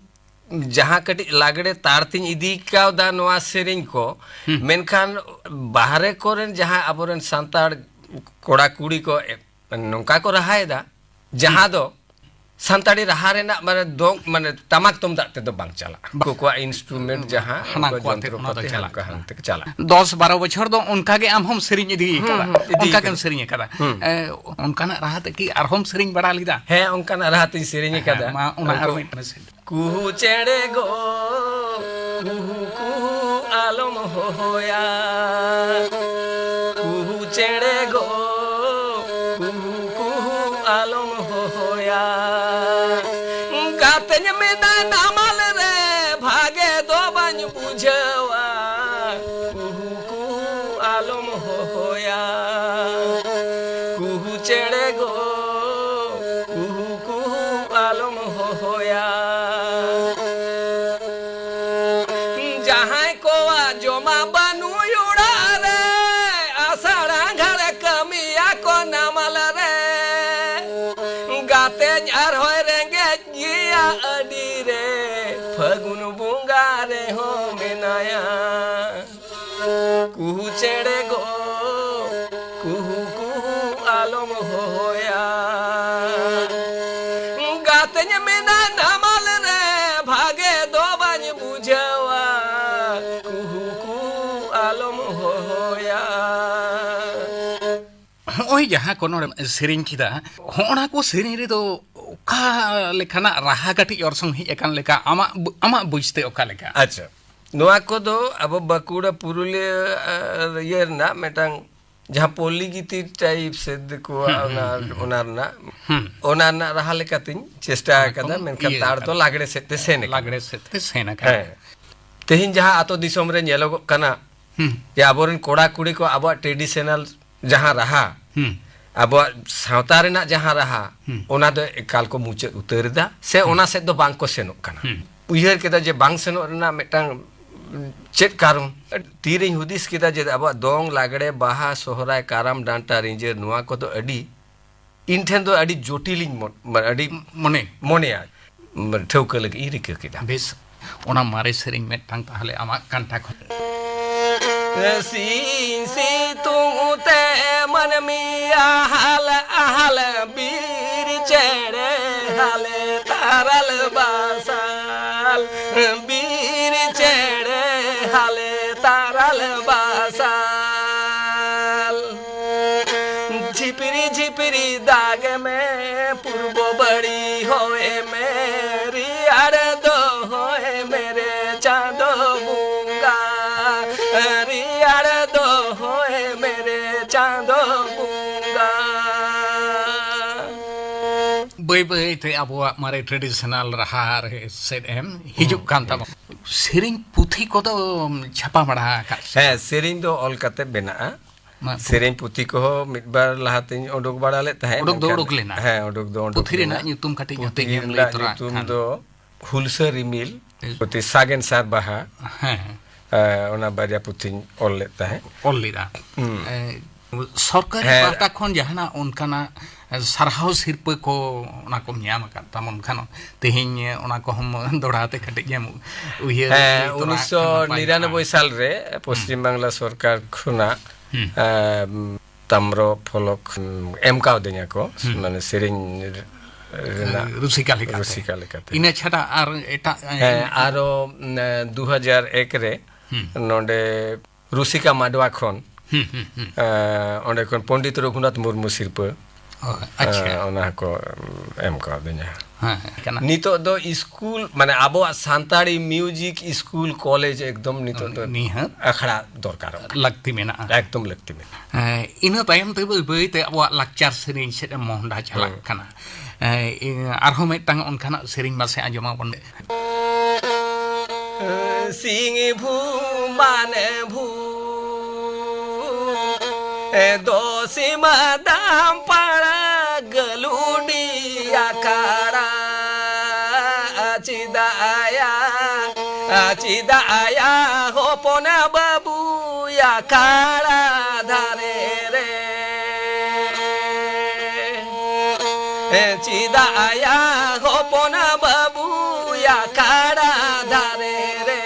ᱡᱟᱦᱟᱸ ᱠᱟᱹᱴᱤᱡ ᱞᱟᱜᱽᱲᱮ ᱛᱟᱲ ᱛᱤᱧ ᱤᱫᱤ ᱠᱟᱣᱫᱟ ᱱᱚᱣᱟ ᱥᱮᱨᱮᱧ ᱠᱚ, ᱦᱩᱸ᱾ ᱢᱮᱱᱠᱷᱟᱱ ᱵᱟᱦᱨᱮ ᱠᱚᱨᱮᱱ ᱡᱟᱦᱟᱸ ᱟᱵᱚᱨᱮᱱ ᱥᱟᱱᱛᱟᱲ ᱠᱚᱲᱟ ᱠᱩᱲᱤ ᱠᱚ ᱮ-, ᱱᱚᱝᱠᱟ ᱠᱚ ᱨᱟᱦᱟᱭᱮᱫᱟ, ᱡᱟᱦᱟᱸ ᱦᱩᱸ᱾ ᱫᱚ ᱥᱟᱱᱛᱟᱲᱤ ᱨᱟᱦᱟ ᱨᱮᱱᱟᱜ ᱢᱟᱱᱮ ᱫᱚᱝ, ᱢᱟᱱᱮ ᱴᱟᱢᱟᱠ ᱛᱩᱢᱫᱟᱜ ᱛᱮᱫᱚ ᱵᱟᱝ ᱪᱟᱞᱟᱜᱼᱟ᱾ ᱵᱟ-, ᱩᱱᱠᱩ ᱠᱚᱣᱟᱜ ᱤᱱᱥᱴᱨᱩᱢᱮᱱᱴ ᱡᱟᱦᱟᱸ, ᱦᱟᱱᱟ ᱩᱱᱠᱩ ᱠᱚ ᱟᱛᱮ ᱚᱱᱟ ᱫᱚ ᱡᱚᱱᱛᱨᱚᱯᱟᱹᱛᱤ ᱪᱟᱞᱟᱜ ᱦᱟᱱᱠᱟ ᱠᱟᱱᱟ᱾ ᱦᱟᱱᱛᱮ ᱪᱟᱞᱟᱜᱼᱟ᱾ ᱫᱚᱥ ᱵᱟᱨᱚ ᱵᱚᱪᱷᱚᱨ ᱫᱚ ᱚᱱᱠᱟ ᱜᱮ ᱟᱢ ᱦᱚᱢ ᱥᱮᱨᱮᱧ ᱤᱫᱤ ᱦᱩᱸ, ᱠᱟᱫᱟ᱾ ᱦᱩᱸ, ᱤᱫᱤ ᱚᱱᱠᱟ ᱠᱟᱫᱟ᱾ ᱜᱮᱢ ᱥᱮᱨᱮᱧ ᱠᱟᱫᱟ᱾ ᱦᱩᱸ᱾ ᱮ, ᱚᱱᱠᱟᱱᱟᱜ ᱨᱟᱦᱟ ᱛᱮ ᱠᱤ ᱟᱨᱦᱚᱸᱢ ᱥᱮᱨᱮᱧ ᱵᱟᱲᱟ ᱞᱮᱫᱟ? ᱦᱮᱸ, ᱚᱱᱠᱟᱱᱟᱜ ᱨᱟᱦᱟ ᱛᱤᱧ ᱥᱮᱨᱮᱧ ᱦᱮᱸ, ᱠᱟᱫᱟ᱾ ᱢᱟ ᱚᱱᱟ ᱟᱨ ᱩᱱᱠᱩ ᱢᱤᱫᱴᱟᱝ ᱥᱮᱨᱮᱧ᱾ ᱠᱩᱦᱩ ᱪᱮᱬᱮ ᱜᱚ, ᱠᱩᱦᱩ ᱠᱩᱦᱩ ᱟᱞᱚᱢ ᱦᱚᱦᱚᱭᱟ᱾ ᱠᱩᱦᱩ ᱪᱮᱬᱮ ᱜᱚ, ᱠᱩᱦᱩ ᱠᱩᱦᱩ ᱟᱞᱚᱢ ᱦᱚᱦᱚᱭᱟ᱾ ᱜᱟᱛᱮᱧ ᱢᱮᱱᱟ ᱱᱟᱢᱟᱞ ᱨᱮ, ᱵᱷᱟᱜᱮ ᱫᱚ ᱵᱟᱹᱧ ᱵᱩᱡᱷᱟᱹᱣᱟ᱾ ᱠᱩᱦᱩ ᱠᱩᱦᱩ ᱟᱞᱚᱢ ᱦᱚᱦᱚᱭᱟ᱾ ᱠᱩᱦᱩ ᱪᱮᱬᱮ ᱜᱚ, ᱠᱩᱦᱩ ᱠᱩᱦᱩ ᱟᱞᱚᱢ ᱦᱚᱦᱚᱭᱟ᱾ ᱡᱟᱦᱟᱸᱭ ᱠᱚᱣᱟᱜ ᱡᱚᱢᱟᱜ ᱵᱟᱹᱱᱩᱜ ᱚᱲᱟᱜ ᱨᱮ, ᱟᱥᱟᱲ ᱟᱸᱜᱷᱟᱲ ᱠᱟᱹᱢᱤᱭᱟ ᱠᱚ ᱱᱟᱢᱟᱞ ᱨᱮ᱾ ᱜᱟᱛᱮᱧ ᱟᱨᱦᱚᱸᱭ ᱨᱮᱸᱜᱮᱡ ᱜᱮᱭᱟ ᱟᱹᱰᱤ ᱨᱮ, ᱯᱷᱟᱹᱜᱩᱱ ᱵᱚᱸᱜᱟ ᱨᱮᱦᱚᱸ ᱢᱮᱱᱟᱭᱟ᱾ ᱠᱩᱦᱩ ᱪᱮᱬᱮ ᱜᱚ, ᱠᱩᱦᱩ ᱠᱩᱦᱩ ᱟᱞᱚᱢ ᱦᱚᱦᱚᱭᱟ᱾ ᱜᱟᱛᱮᱧ ᱢᱮᱱᱟ ᱱᱟᱢᱟᱞ ᱨᱮ, ᱵᱷᱟᱜᱮ ᱫᱚ ᱵᱟᱹᱧ ᱵᱩᱡᱷᱟᱹᱣᱟ᱾ ᱠᱩᱦᱩ ᱠᱩᱦᱩ ᱟᱞᱚᱢ ᱦᱚᱦᱚᱭᱟ᱾ ᱦᱚᱸᱜᱼᱚᱭ ᱡᱟᱦᱟᱸ ᱠᱚ ᱱᱚᱰᱮᱢ ᱥᱮᱨᱮᱧ ᱠᱮᱫᱟ, ᱦᱚᱸᱜᱼᱚᱱᱟ ᱠᱚ ᱥᱮᱨᱮᱧ ᱨᱮᱫᱚ ᱚᱠᱟ ᱞᱮᱠᱟᱱᱟᱜ ᱨᱟᱦᱟ ᱠᱟᱹᱴᱤᱡ ᱚᱨᱥᱚᱝ ᱦᱮᱡ ᱟᱠᱟᱱ ᱞᱮᱠᱟ, ᱟᱢᱟᱜ ᱵᱩ-, ᱟᱢᱟᱜ ᱵᱩᱡᱽᱛᱮ ᱚᱠᱟ ᱞᱮᱠᱟ? ᱟᱪᱪᱷᱟ, ᱱᱚᱣᱟ ᱠᱚᱫᱚ ᱟᱵᱚ ᱵᱟᱸᱠᱩᱲᱟ ᱯᱩᱨᱩᱞᱤᱭᱟᱹ ᱟᱨ ᱤᱭᱟᱹ ᱨᱮᱱᱟᱜ ᱢᱤᱫᱴᱟᱝ ᱡᱟᱦᱟᱸ ᱯᱚᱞᱞᱤ ᱜᱤᱛᱤ ᱴᱟᱭᱤᱯ ᱥᱮ ᱫᱤᱠᱩᱣᱟᱜ ᱚᱱᱟ ᱚᱱᱟ ᱨᱮᱱᱟᱜ ᱚᱱᱟ ᱨᱮᱱᱟᱜ ᱨᱟᱦᱟ ᱞᱮᱠᱟᱛᱤᱧ ᱪᱮᱥᱴᱟ ᱟᱠᱟᱫᱟ, ᱢᱮᱱᱠᱷᱟᱱ ᱤᱭᱟᱹ ᱛᱟᱲ ᱫᱚ ᱟᱠᱟᱫᱟ᱾ ᱞᱟᱜᱽᱲᱮ ᱥᱮᱫ ᱛᱮ ᱥᱮᱱ ᱟᱠᱟᱱᱟ᱾ ᱞᱟᱜᱽᱲᱮ ᱥᱮᱫ ᱛᱮ ᱥᱮᱱ ᱟᱠᱟᱱᱟ᱾ ᱦᱮᱸ᱾ ᱛᱮᱦᱮᱧ ᱡᱟᱦᱟᱸ ᱟᱛᱳ ᱫᱤᱥᱚᱢ ᱨᱮ ᱧᱮᱞᱚᱜᱚᱜ ᱠᱟᱱᱟ, ᱦᱩᱸ᱾ ᱡᱮ ᱟᱵᱚᱨᱮᱱ ᱠᱚᱲᱟ ᱠᱩᱲᱤ ᱠᱚ ᱟᱵᱚᱣᱟᱜ ᱴᱨᱮᱰᱤᱥᱚᱱᱟᱞ ᱡᱟᱦᱟᱸ ᱨᱟᱦᱟ, ᱦᱩᱸ᱾ ᱟᱵᱚᱣᱟᱜ ᱥᱟᱶᱛᱟ ᱨᱮᱱᱟᱜ ᱡᱟᱦᱟᱸ ᱨᱟᱦᱟ, ᱦᱩᱸ᱾ ᱚᱱᱟ ᱫᱚ ᱮᱠᱟᱞ ᱠᱚ ᱢᱩᱪᱟᱹᱫ ᱩᱛᱟᱹᱨ ᱮᱫᱟ, ᱥᱮ ᱦᱩᱸ᱾ ᱚᱱᱟ ᱥᱮᱫ ᱫᱚ ᱵᱟᱝ ᱠᱚ ᱥᱮᱱᱚᱜ ᱠᱟᱱᱟ᱾ ᱦᱩᱸ᱾ ᱩᱭᱦᱟᱹᱨ ᱠᱮᱫᱟ ᱡᱮ ᱵᱟᱝ ᱥᱮᱱᱚᱜ ᱨᱮᱱᱟᱜ ᱢᱤᱫᱴᱟᱝ ᱪᱮᱫ ᱠᱟᱨᱚᱱ? ᱛᱤᱨᱮᱧ ᱦᱩᱫᱤᱥ ᱠᱮᱫᱟ ᱡᱮ ᱟᱵᱚᱣᱟᱜ ᱫᱚᱝ, ᱞᱟᱜᱽᱲᱮ, ᱵᱟᱦᱟ, ᱥᱚᱦᱨᱟᱭ, ᱠᱟᱨᱟᱢ, ᱰᱟᱱᱴᱟ, ᱨᱤᱸᱡᱟᱹ, ᱱᱚᱣᱟ ᱠᱚᱫᱚ ᱟᱹᱰᱤ, ᱤᱧ ᱴᱷᱮᱱ ᱫᱚ ᱟᱹᱰᱤ ᱡᱚᱴᱤᱞᱤᱧ ᱢᱚ-, ᱢᱟ-, ᱟᱹᱰᱤ ᱢᱚᱱᱮ᱾ ᱢᱚᱱᱮᱭᱟ, ᱢᱟ-, ᱴᱷᱟᱹᱣᱠᱟᱹ ᱞᱟᱹᱜᱤᱫ ᱤᱧ ᱨᱤᱠᱟᱹ ᱠᱮᱫᱟ᱾ ᱵᱮᱥ, ᱚᱱᱟ ᱢᱟᱨᱮ ᱥᱮᱨᱮᱧ ᱢᱤᱫᱴᱟᱝ ᱛᱟᱦᱞᱮ ᱟᱢᱟᱜ ᱠᱟᱱᱴᱷᱟ ᱠᱷᱚᱱ᱾ ᱥᱤᱧ ᱥᱤᱛᱩᱝ ᱛᱮ ᱢᱟᱹᱱᱢᱤ ᱟᱦᱟᱞ ᱟᱦᱟᱞ, ᱵᱤᱨ ᱪᱮᱬᱮ ᱦᱟᱞᱮ ᱛᱟᱨᱟᱞ ᱵᱟᱥᱟᱞ, ᱵᱤᱨ ᱪᱮᱬᱮ ᱦᱟᱞᱮ ᱛᱟᱨᱟᱞ ᱵᱟᱥᱟᱞ᱾ ᱡᱷᱤᱯᱤᱨᱤ ᱡᱷᱤᱯᱤᱨᱤ ᱫᱟᱜᱽ ᱢᱮ, ᱯᱩᱨᱵᱚ ᱵᱟᱹᱲᱤ ᱦᱚᱭ ᱢᱮ, ᱨᱮᱭᱟᱲ ᱫᱚᱦᱚᱭ ᱢᱮ ᱨᱮ ᱪᱟᱸᱫᱚ ᱵᱚᱸᱜᱟ, ᱨᱮᱭᱟᱲ ᱫᱚᱦᱚᱭ ᱢᱮ ᱨᱮ ᱪᱟᱸᱫᱚ ᱵᱚᱸᱜᱟ᱾ ᱵᱟᱹᱭ ᱵᱟᱹᱭ ᱛᱮ ᱟᱵᱚᱣᱟᱜ ᱢᱟᱨᱮ ᱴᱨᱮᱰᱤᱥᱚᱱᱟᱞ ᱨᱟᱦᱟ ᱨᱮ ᱥᱮᱫ ᱮᱢ ᱦᱤᱡᱩᱜ ᱠᱟᱱ ᱛᱟᱵᱚᱱᱟ᱾ ᱥᱮᱨᱮᱧ ᱯᱩᱛᱷᱤ ᱠᱚᱫᱚ ᱪᱷᱟᱯᱟ ᱵᱟᱲᱟ ᱟᱠᱟᱫ ᱥᱮ? ᱦᱮᱸ, ᱥᱮᱨᱮᱧ ᱫᱚ ᱚᱞ ᱠᱟᱛᱮ ᱢᱮᱱᱟᱜᱼᱟ᱾ ᱢᱟ, ᱥᱮᱨᱮᱧ ᱯᱩᱛᱷᱤ ᱠᱚᱦᱚᱸ ᱢᱤᱫ ᱵᱟᱨ ᱞᱟᱦᱟᱛᱤᱧ ᱩᱰᱩᱠ ᱵᱟᱲᱟ ᱞᱮᱫ ᱛᱟᱦᱮᱸᱫ, ᱩᱰᱩᱠ ᱫᱚ ᱢᱮᱱᱠᱷᱟᱱ ᱩᱰᱩᱠ ᱞᱮᱱᱟ᱾ ᱦᱮᱸ, ᱩᱰᱩᱠ ᱫᱚ ᱩᱰᱩᱠ ᱯᱩᱛᱷᱤ ᱞᱮᱱᱟ᱾ ᱨᱮᱱᱟᱜ ᱧᱩᱛᱩᱢ ᱠᱟᱹᱴᱤᱡ ᱯᱩᱛᱷᱤ ᱦᱩᱛᱤᱧ ᱮᱢ ᱞᱟᱹᱭ ᱨᱮᱱᱟᱜ ᱛᱚᱨᱟ ᱧᱩᱛᱩᱢ ᱠᱷᱟᱱ᱾ ᱫᱚ ᱦᱩᱞᱥᱟᱹ ᱨᱤᱢᱤᱞ, ᱦᱮᱸ᱾ ᱯᱩᱛᱷᱤ ᱥᱟᱜᱮᱱ ᱥᱟᱨ ᱵᱟᱦᱟ, ᱦᱮᱸ᱾ ᱮ, ᱚᱱᱟ ᱵᱟᱨᱭᱟ ᱯᱩᱛᱷᱤᱧ ᱚᱞ ᱞᱮᱫ ᱛᱟᱦᱮᱸᱫ᱾ ᱚᱞ ᱞᱮᱫᱟ᱾ ᱦᱩᱸ᱾ ᱮ, ᱥᱚᱨᱠᱟᱨᱤ ᱦᱮᱸ᱾ ᱯᱟᱦᱴᱟ ᱠᱷᱚᱱ ᱡᱟᱦᱟᱱᱟᱜ ᱚᱱᱠᱟᱱᱟᱜ ᱥᱟᱨᱦᱟᱣ ᱥᱤᱨᱯᱟᱹ ᱠᱚ ᱚᱱᱟ ᱠᱚᱢ ᱧᱟᱢ ᱟᱠᱟᱫ ᱛᱟᱵᱚᱱ ᱠᱷᱟᱱ, ᱛᱮᱦᱮᱧ ᱚᱱᱟ ᱠᱚᱦᱚᱸ ᱫᱚᱦᱲᱟ ᱛᱮ ᱠᱟᱹᱴᱤᱡ ᱮᱢ ᱩᱭᱦᱟᱹᱨ ᱦᱮᱸ, ᱛᱚᱨᱟ ᱩᱱᱤᱥᱥᱚ ᱱᱤᱨᱟᱱᱚᱵᱵᱳᱭ ᱠᱷᱟᱱ ᱱᱟᱯᱟᱭ ᱠᱚᱜᱼᱟ᱾ ᱥᱟᱞ ᱨᱮ ᱦᱩᱸ᱾ ᱯᱚᱥᱪᱤᱢ ᱵᱟᱝᱞᱟ ᱥᱚᱨᱠᱟᱨ ᱠᱷᱚᱱᱟᱜ, ᱦᱩᱸ᱾ ᱮᱢ, ᱛᱟᱢᱨᱚ ᱯᱷᱚᱞᱚᱠ ᱮᱢ ᱠᱟᱣᱫᱤᱧᱟ ᱠᱚ, ᱦᱩᱸ᱾ ᱢᱟᱱᱮ ᱥᱮᱨᱮᱧ ᱨᱮᱱᱟᱜ ᱨᱩᱥᱤᱠᱟ ᱞᱮᱠᱟᱛᱮ᱾ ᱨᱩᱥᱤᱠᱟ ᱞᱮᱠᱟᱛᱮ᱾ ᱤᱱᱟᱹ ᱪᱷᱟᱰᱟ ᱟᱨ ᱮᱴᱟᱜ, ᱦᱮᱸ, ᱮ, ᱟᱨᱚ, ᱮ, ᱫᱩ ᱦᱟᱡᱟᱨ ᱮᱠ ᱨᱮ ᱦᱩᱸ᱾ ᱱᱚᱰᱮ ᱨᱩᱥᱤᱠᱟ ᱢᱟᱰᱣᱟ ᱠᱷᱚᱱ, ᱦᱩᱸ, ᱦᱩᱸ, ᱦᱩᱸ᱾ ᱮ, ᱚᱸᱰᱮ ᱠᱷᱚᱱ ᱯᱚᱱᱰᱤᱛ ᱨᱚᱜᱷᱩᱱᱟᱛᱷ ᱢᱩᱨᱢᱩ ᱥᱤᱨᱯᱟᱹ᱾ ᱚ, ᱟᱪᱪᱷᱟ᱾ ᱦᱮᱸ, ᱚᱱᱟ ᱠᱚ ᱮᱢ ᱠᱟᱣᱫᱤᱧᱟ᱾ ᱦᱮᱸ, ᱦᱮᱸ, ᱠᱟᱱᱟ᱾ ᱱᱤᱛᱚᱜ ᱫᱚ ᱥᱠᱩᱞ, ᱢᱟᱱᱮ, ᱟᱵᱚᱣᱟᱜ ᱥᱟᱱᱛᱟᱲᱤ ᱢᱤᱣᱡᱤᱠ ᱥᱠᱩᱞ ᱠᱚᱞᱮᱡᱽ ᱮᱠᱫᱚᱢ ᱱᱤᱛᱚᱜ ᱫᱚ ᱱᱤᱦᱟᱹᱛ᱾ ᱟᱠᱷᱲᱟ ᱫᱚᱨᱠᱟᱨᱚᱜ ᱠᱟᱱᱟ᱾ ᱞᱟᱹᱠᱛᱤ ᱢᱮᱱᱟᱜᱼᱟ᱾ ᱮᱠᱫᱚᱢ ᱞᱟᱹᱠᱛᱤ ᱢᱮᱱᱟᱜᱼᱟ᱾ ᱦᱮᱸ, ᱤᱱᱟᱹ ᱛᱟᱭᱚᱢ ᱛᱮ ᱵᱟᱹᱭ ᱵᱟᱹᱭ ᱛᱮ ᱟᱵᱚᱣᱟᱜ ᱞᱟᱠᱪᱟᱨ ᱥᱮᱨᱮᱧ ᱥᱮᱫ ᱮ ᱢᱚᱦᱰᱟ ᱪᱟᱞᱟᱜ ᱦᱩᱸ᱾ ᱠᱟᱱᱟ᱾ ᱦᱮᱸ, ᱤ-, ᱟᱨᱦᱚᱸ ᱢᱤᱫᱴᱟᱝ ᱚᱱᱠᱟᱱᱟᱜ ᱥᱮᱨᱮᱧ ᱢᱟᱥᱮ ᱟᱸᱡᱚᱢ ᱟᱵᱚᱱ ᱢᱮ᱾ ᱥᱤᱝᱵᱷᱩᱢ ᱢᱟᱱᱮ ᱵᱷᱩᱢ, ᱮ ᱫᱚᱥᱤᱢᱟ ᱫᱟᱢ ᱯᱟᱲᱟ ᱜᱟᱹᱞᱩᱰᱤ ᱟᱠᱟᱲᱟ᱾ ᱪᱮᱫᱟᱜ ᱟᱭᱟ, ᱪᱮᱫᱟᱜ ᱟᱭᱟ ᱦᱚᱯᱚᱱ ᱵᱟᱹᱵᱩ ᱟᱠᱟᱲᱟ ᱫᱷᱟᱨᱮ ᱨᱮ? ᱪᱮᱫᱟᱜ ᱟᱭᱟ ᱦᱚᱯᱚᱱ ᱵᱟᱹᱵᱩ ᱟᱠᱟᱲᱟ ᱫᱷᱟᱨᱮ ᱨᱮ?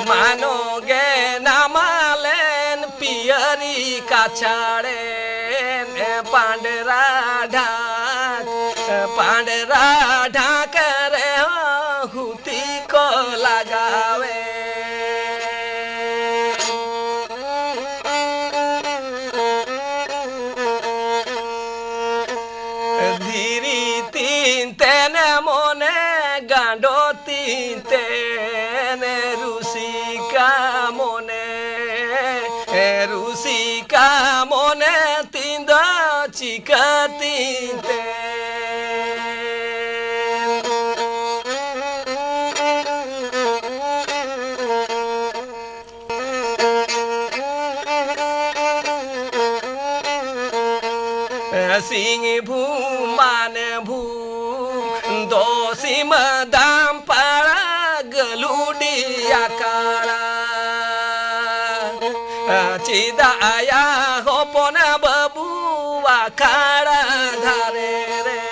ᱢᱟᱱᱚ ᱜᱮ ᱱᱟᱢᱟᱞᱮᱱ ᱯᱤᱭᱟᱹᱨᱤ ᱠᱟᱪᱷᱟᱲᱮᱱ ᱯᱟᱸᱰᱮᱨᱟ ᱰᱷᱟᱠ, ᱯᱟᱸᱰᱮᱨᱟ ᱰᱷᱟᱠ ᱨᱮᱦᱚᱸ ᱦᱩᱛᱤ ᱠᱚ ᱞᱟᱜᱟᱣᱮ᱾ ᱫᱷᱤᱨᱤ ᱛᱤᱱ ᱛᱮᱱ ᱢᱚᱱᱮ, ᱜᱟᱸᱰᱚ ᱛᱤᱱ ᱛᱮᱱ ᱨᱩᱥᱤᱠᱟ ᱢᱚᱱᱮ, ᱨᱩᱥᱤᱠᱟ ᱢᱚᱱᱮ ᱛᱤᱧ ᱫᱚ ᱪᱤᱠᱟᱹ ᱛᱤᱧ ᱛᱮ? ᱥᱤᱝᱵᱷᱩᱢ ᱢᱟᱱᱵᱷᱩᱢ ᱫᱚᱥᱤᱢ ᱫᱟᱢᱯᱟᱲᱟ ᱜᱟᱹᱞᱩᱰᱤ ᱟᱠᱟᱲᱟ᱾ ᱪᱮᱫᱟᱜ ᱟᱭᱟ ᱦᱚᱯᱚᱱ ᱵᱟᱹᱵᱩ ᱟᱠᱟᱲᱟ ᱫᱷᱟᱨᱮ ᱨᱮ?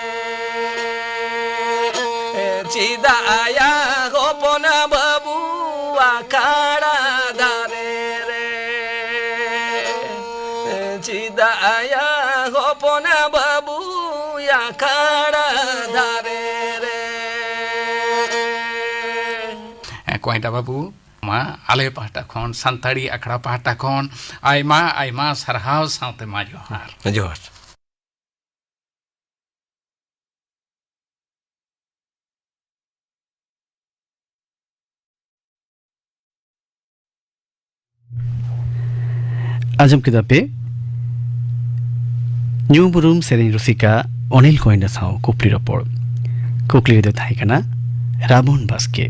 ᱪᱮᱫᱟᱜ ᱟᱭᱟ ᱦᱚᱯᱚᱱ ᱵᱟᱹᱵᱩ ᱟᱠᱟᱲᱟ ᱫᱷᱟᱨᱮ ᱨᱮ? ᱪᱮᱫᱟᱜ ᱟᱭᱟ ᱦᱚᱯᱚᱱ ᱵᱟᱹᱵᱩ ᱟᱠᱟᱲᱟ ᱫᱷᱟᱨᱮ ᱨᱮ? ᱠᱚᱭᱰᱟ ᱵᱟᱹᱵᱩ, ᱢᱟ ᱟᱞᱮ ᱯᱟᱦᱴᱟ ᱠᱷᱚᱱ, ᱥᱟᱱᱛᱟᱲᱤ ᱟᱠᱷᱲᱟ ᱯᱟᱦᱴᱟ ᱠᱷᱚᱱ ᱟᱭᱢᱟ ᱟᱭᱢᱟ ᱥᱟᱨᱦᱟᱣ ᱥᱟᱶᱛᱮ ᱢᱟ ᱡᱚᱦᱟᱨ᱾ ᱡᱚᱦᱟᱨ᱾ ᱟᱸᱡᱚᱢ ᱠᱮᱫᱟ ᱯᱮ ᱧᱩᱢ ᱩᱨᱩᱢ ᱥᱮᱨᱮᱧ ᱨᱩᱥᱤᱠᱟ ᱚᱱᱤᱞ ᱠᱚᱭᱰᱟ ᱥᱟᱶ ᱠᱩᱠᱞᱤ ᱨᱚᱯᱚᱲ᱾ ᱠᱩᱠᱞᱤ ᱨᱮᱫᱚ ᱛᱟᱦᱮᱸ ᱠᱟᱱᱟ ᱨᱟᱵᱚᱱ ᱵᱟᱥᱠᱮ᱾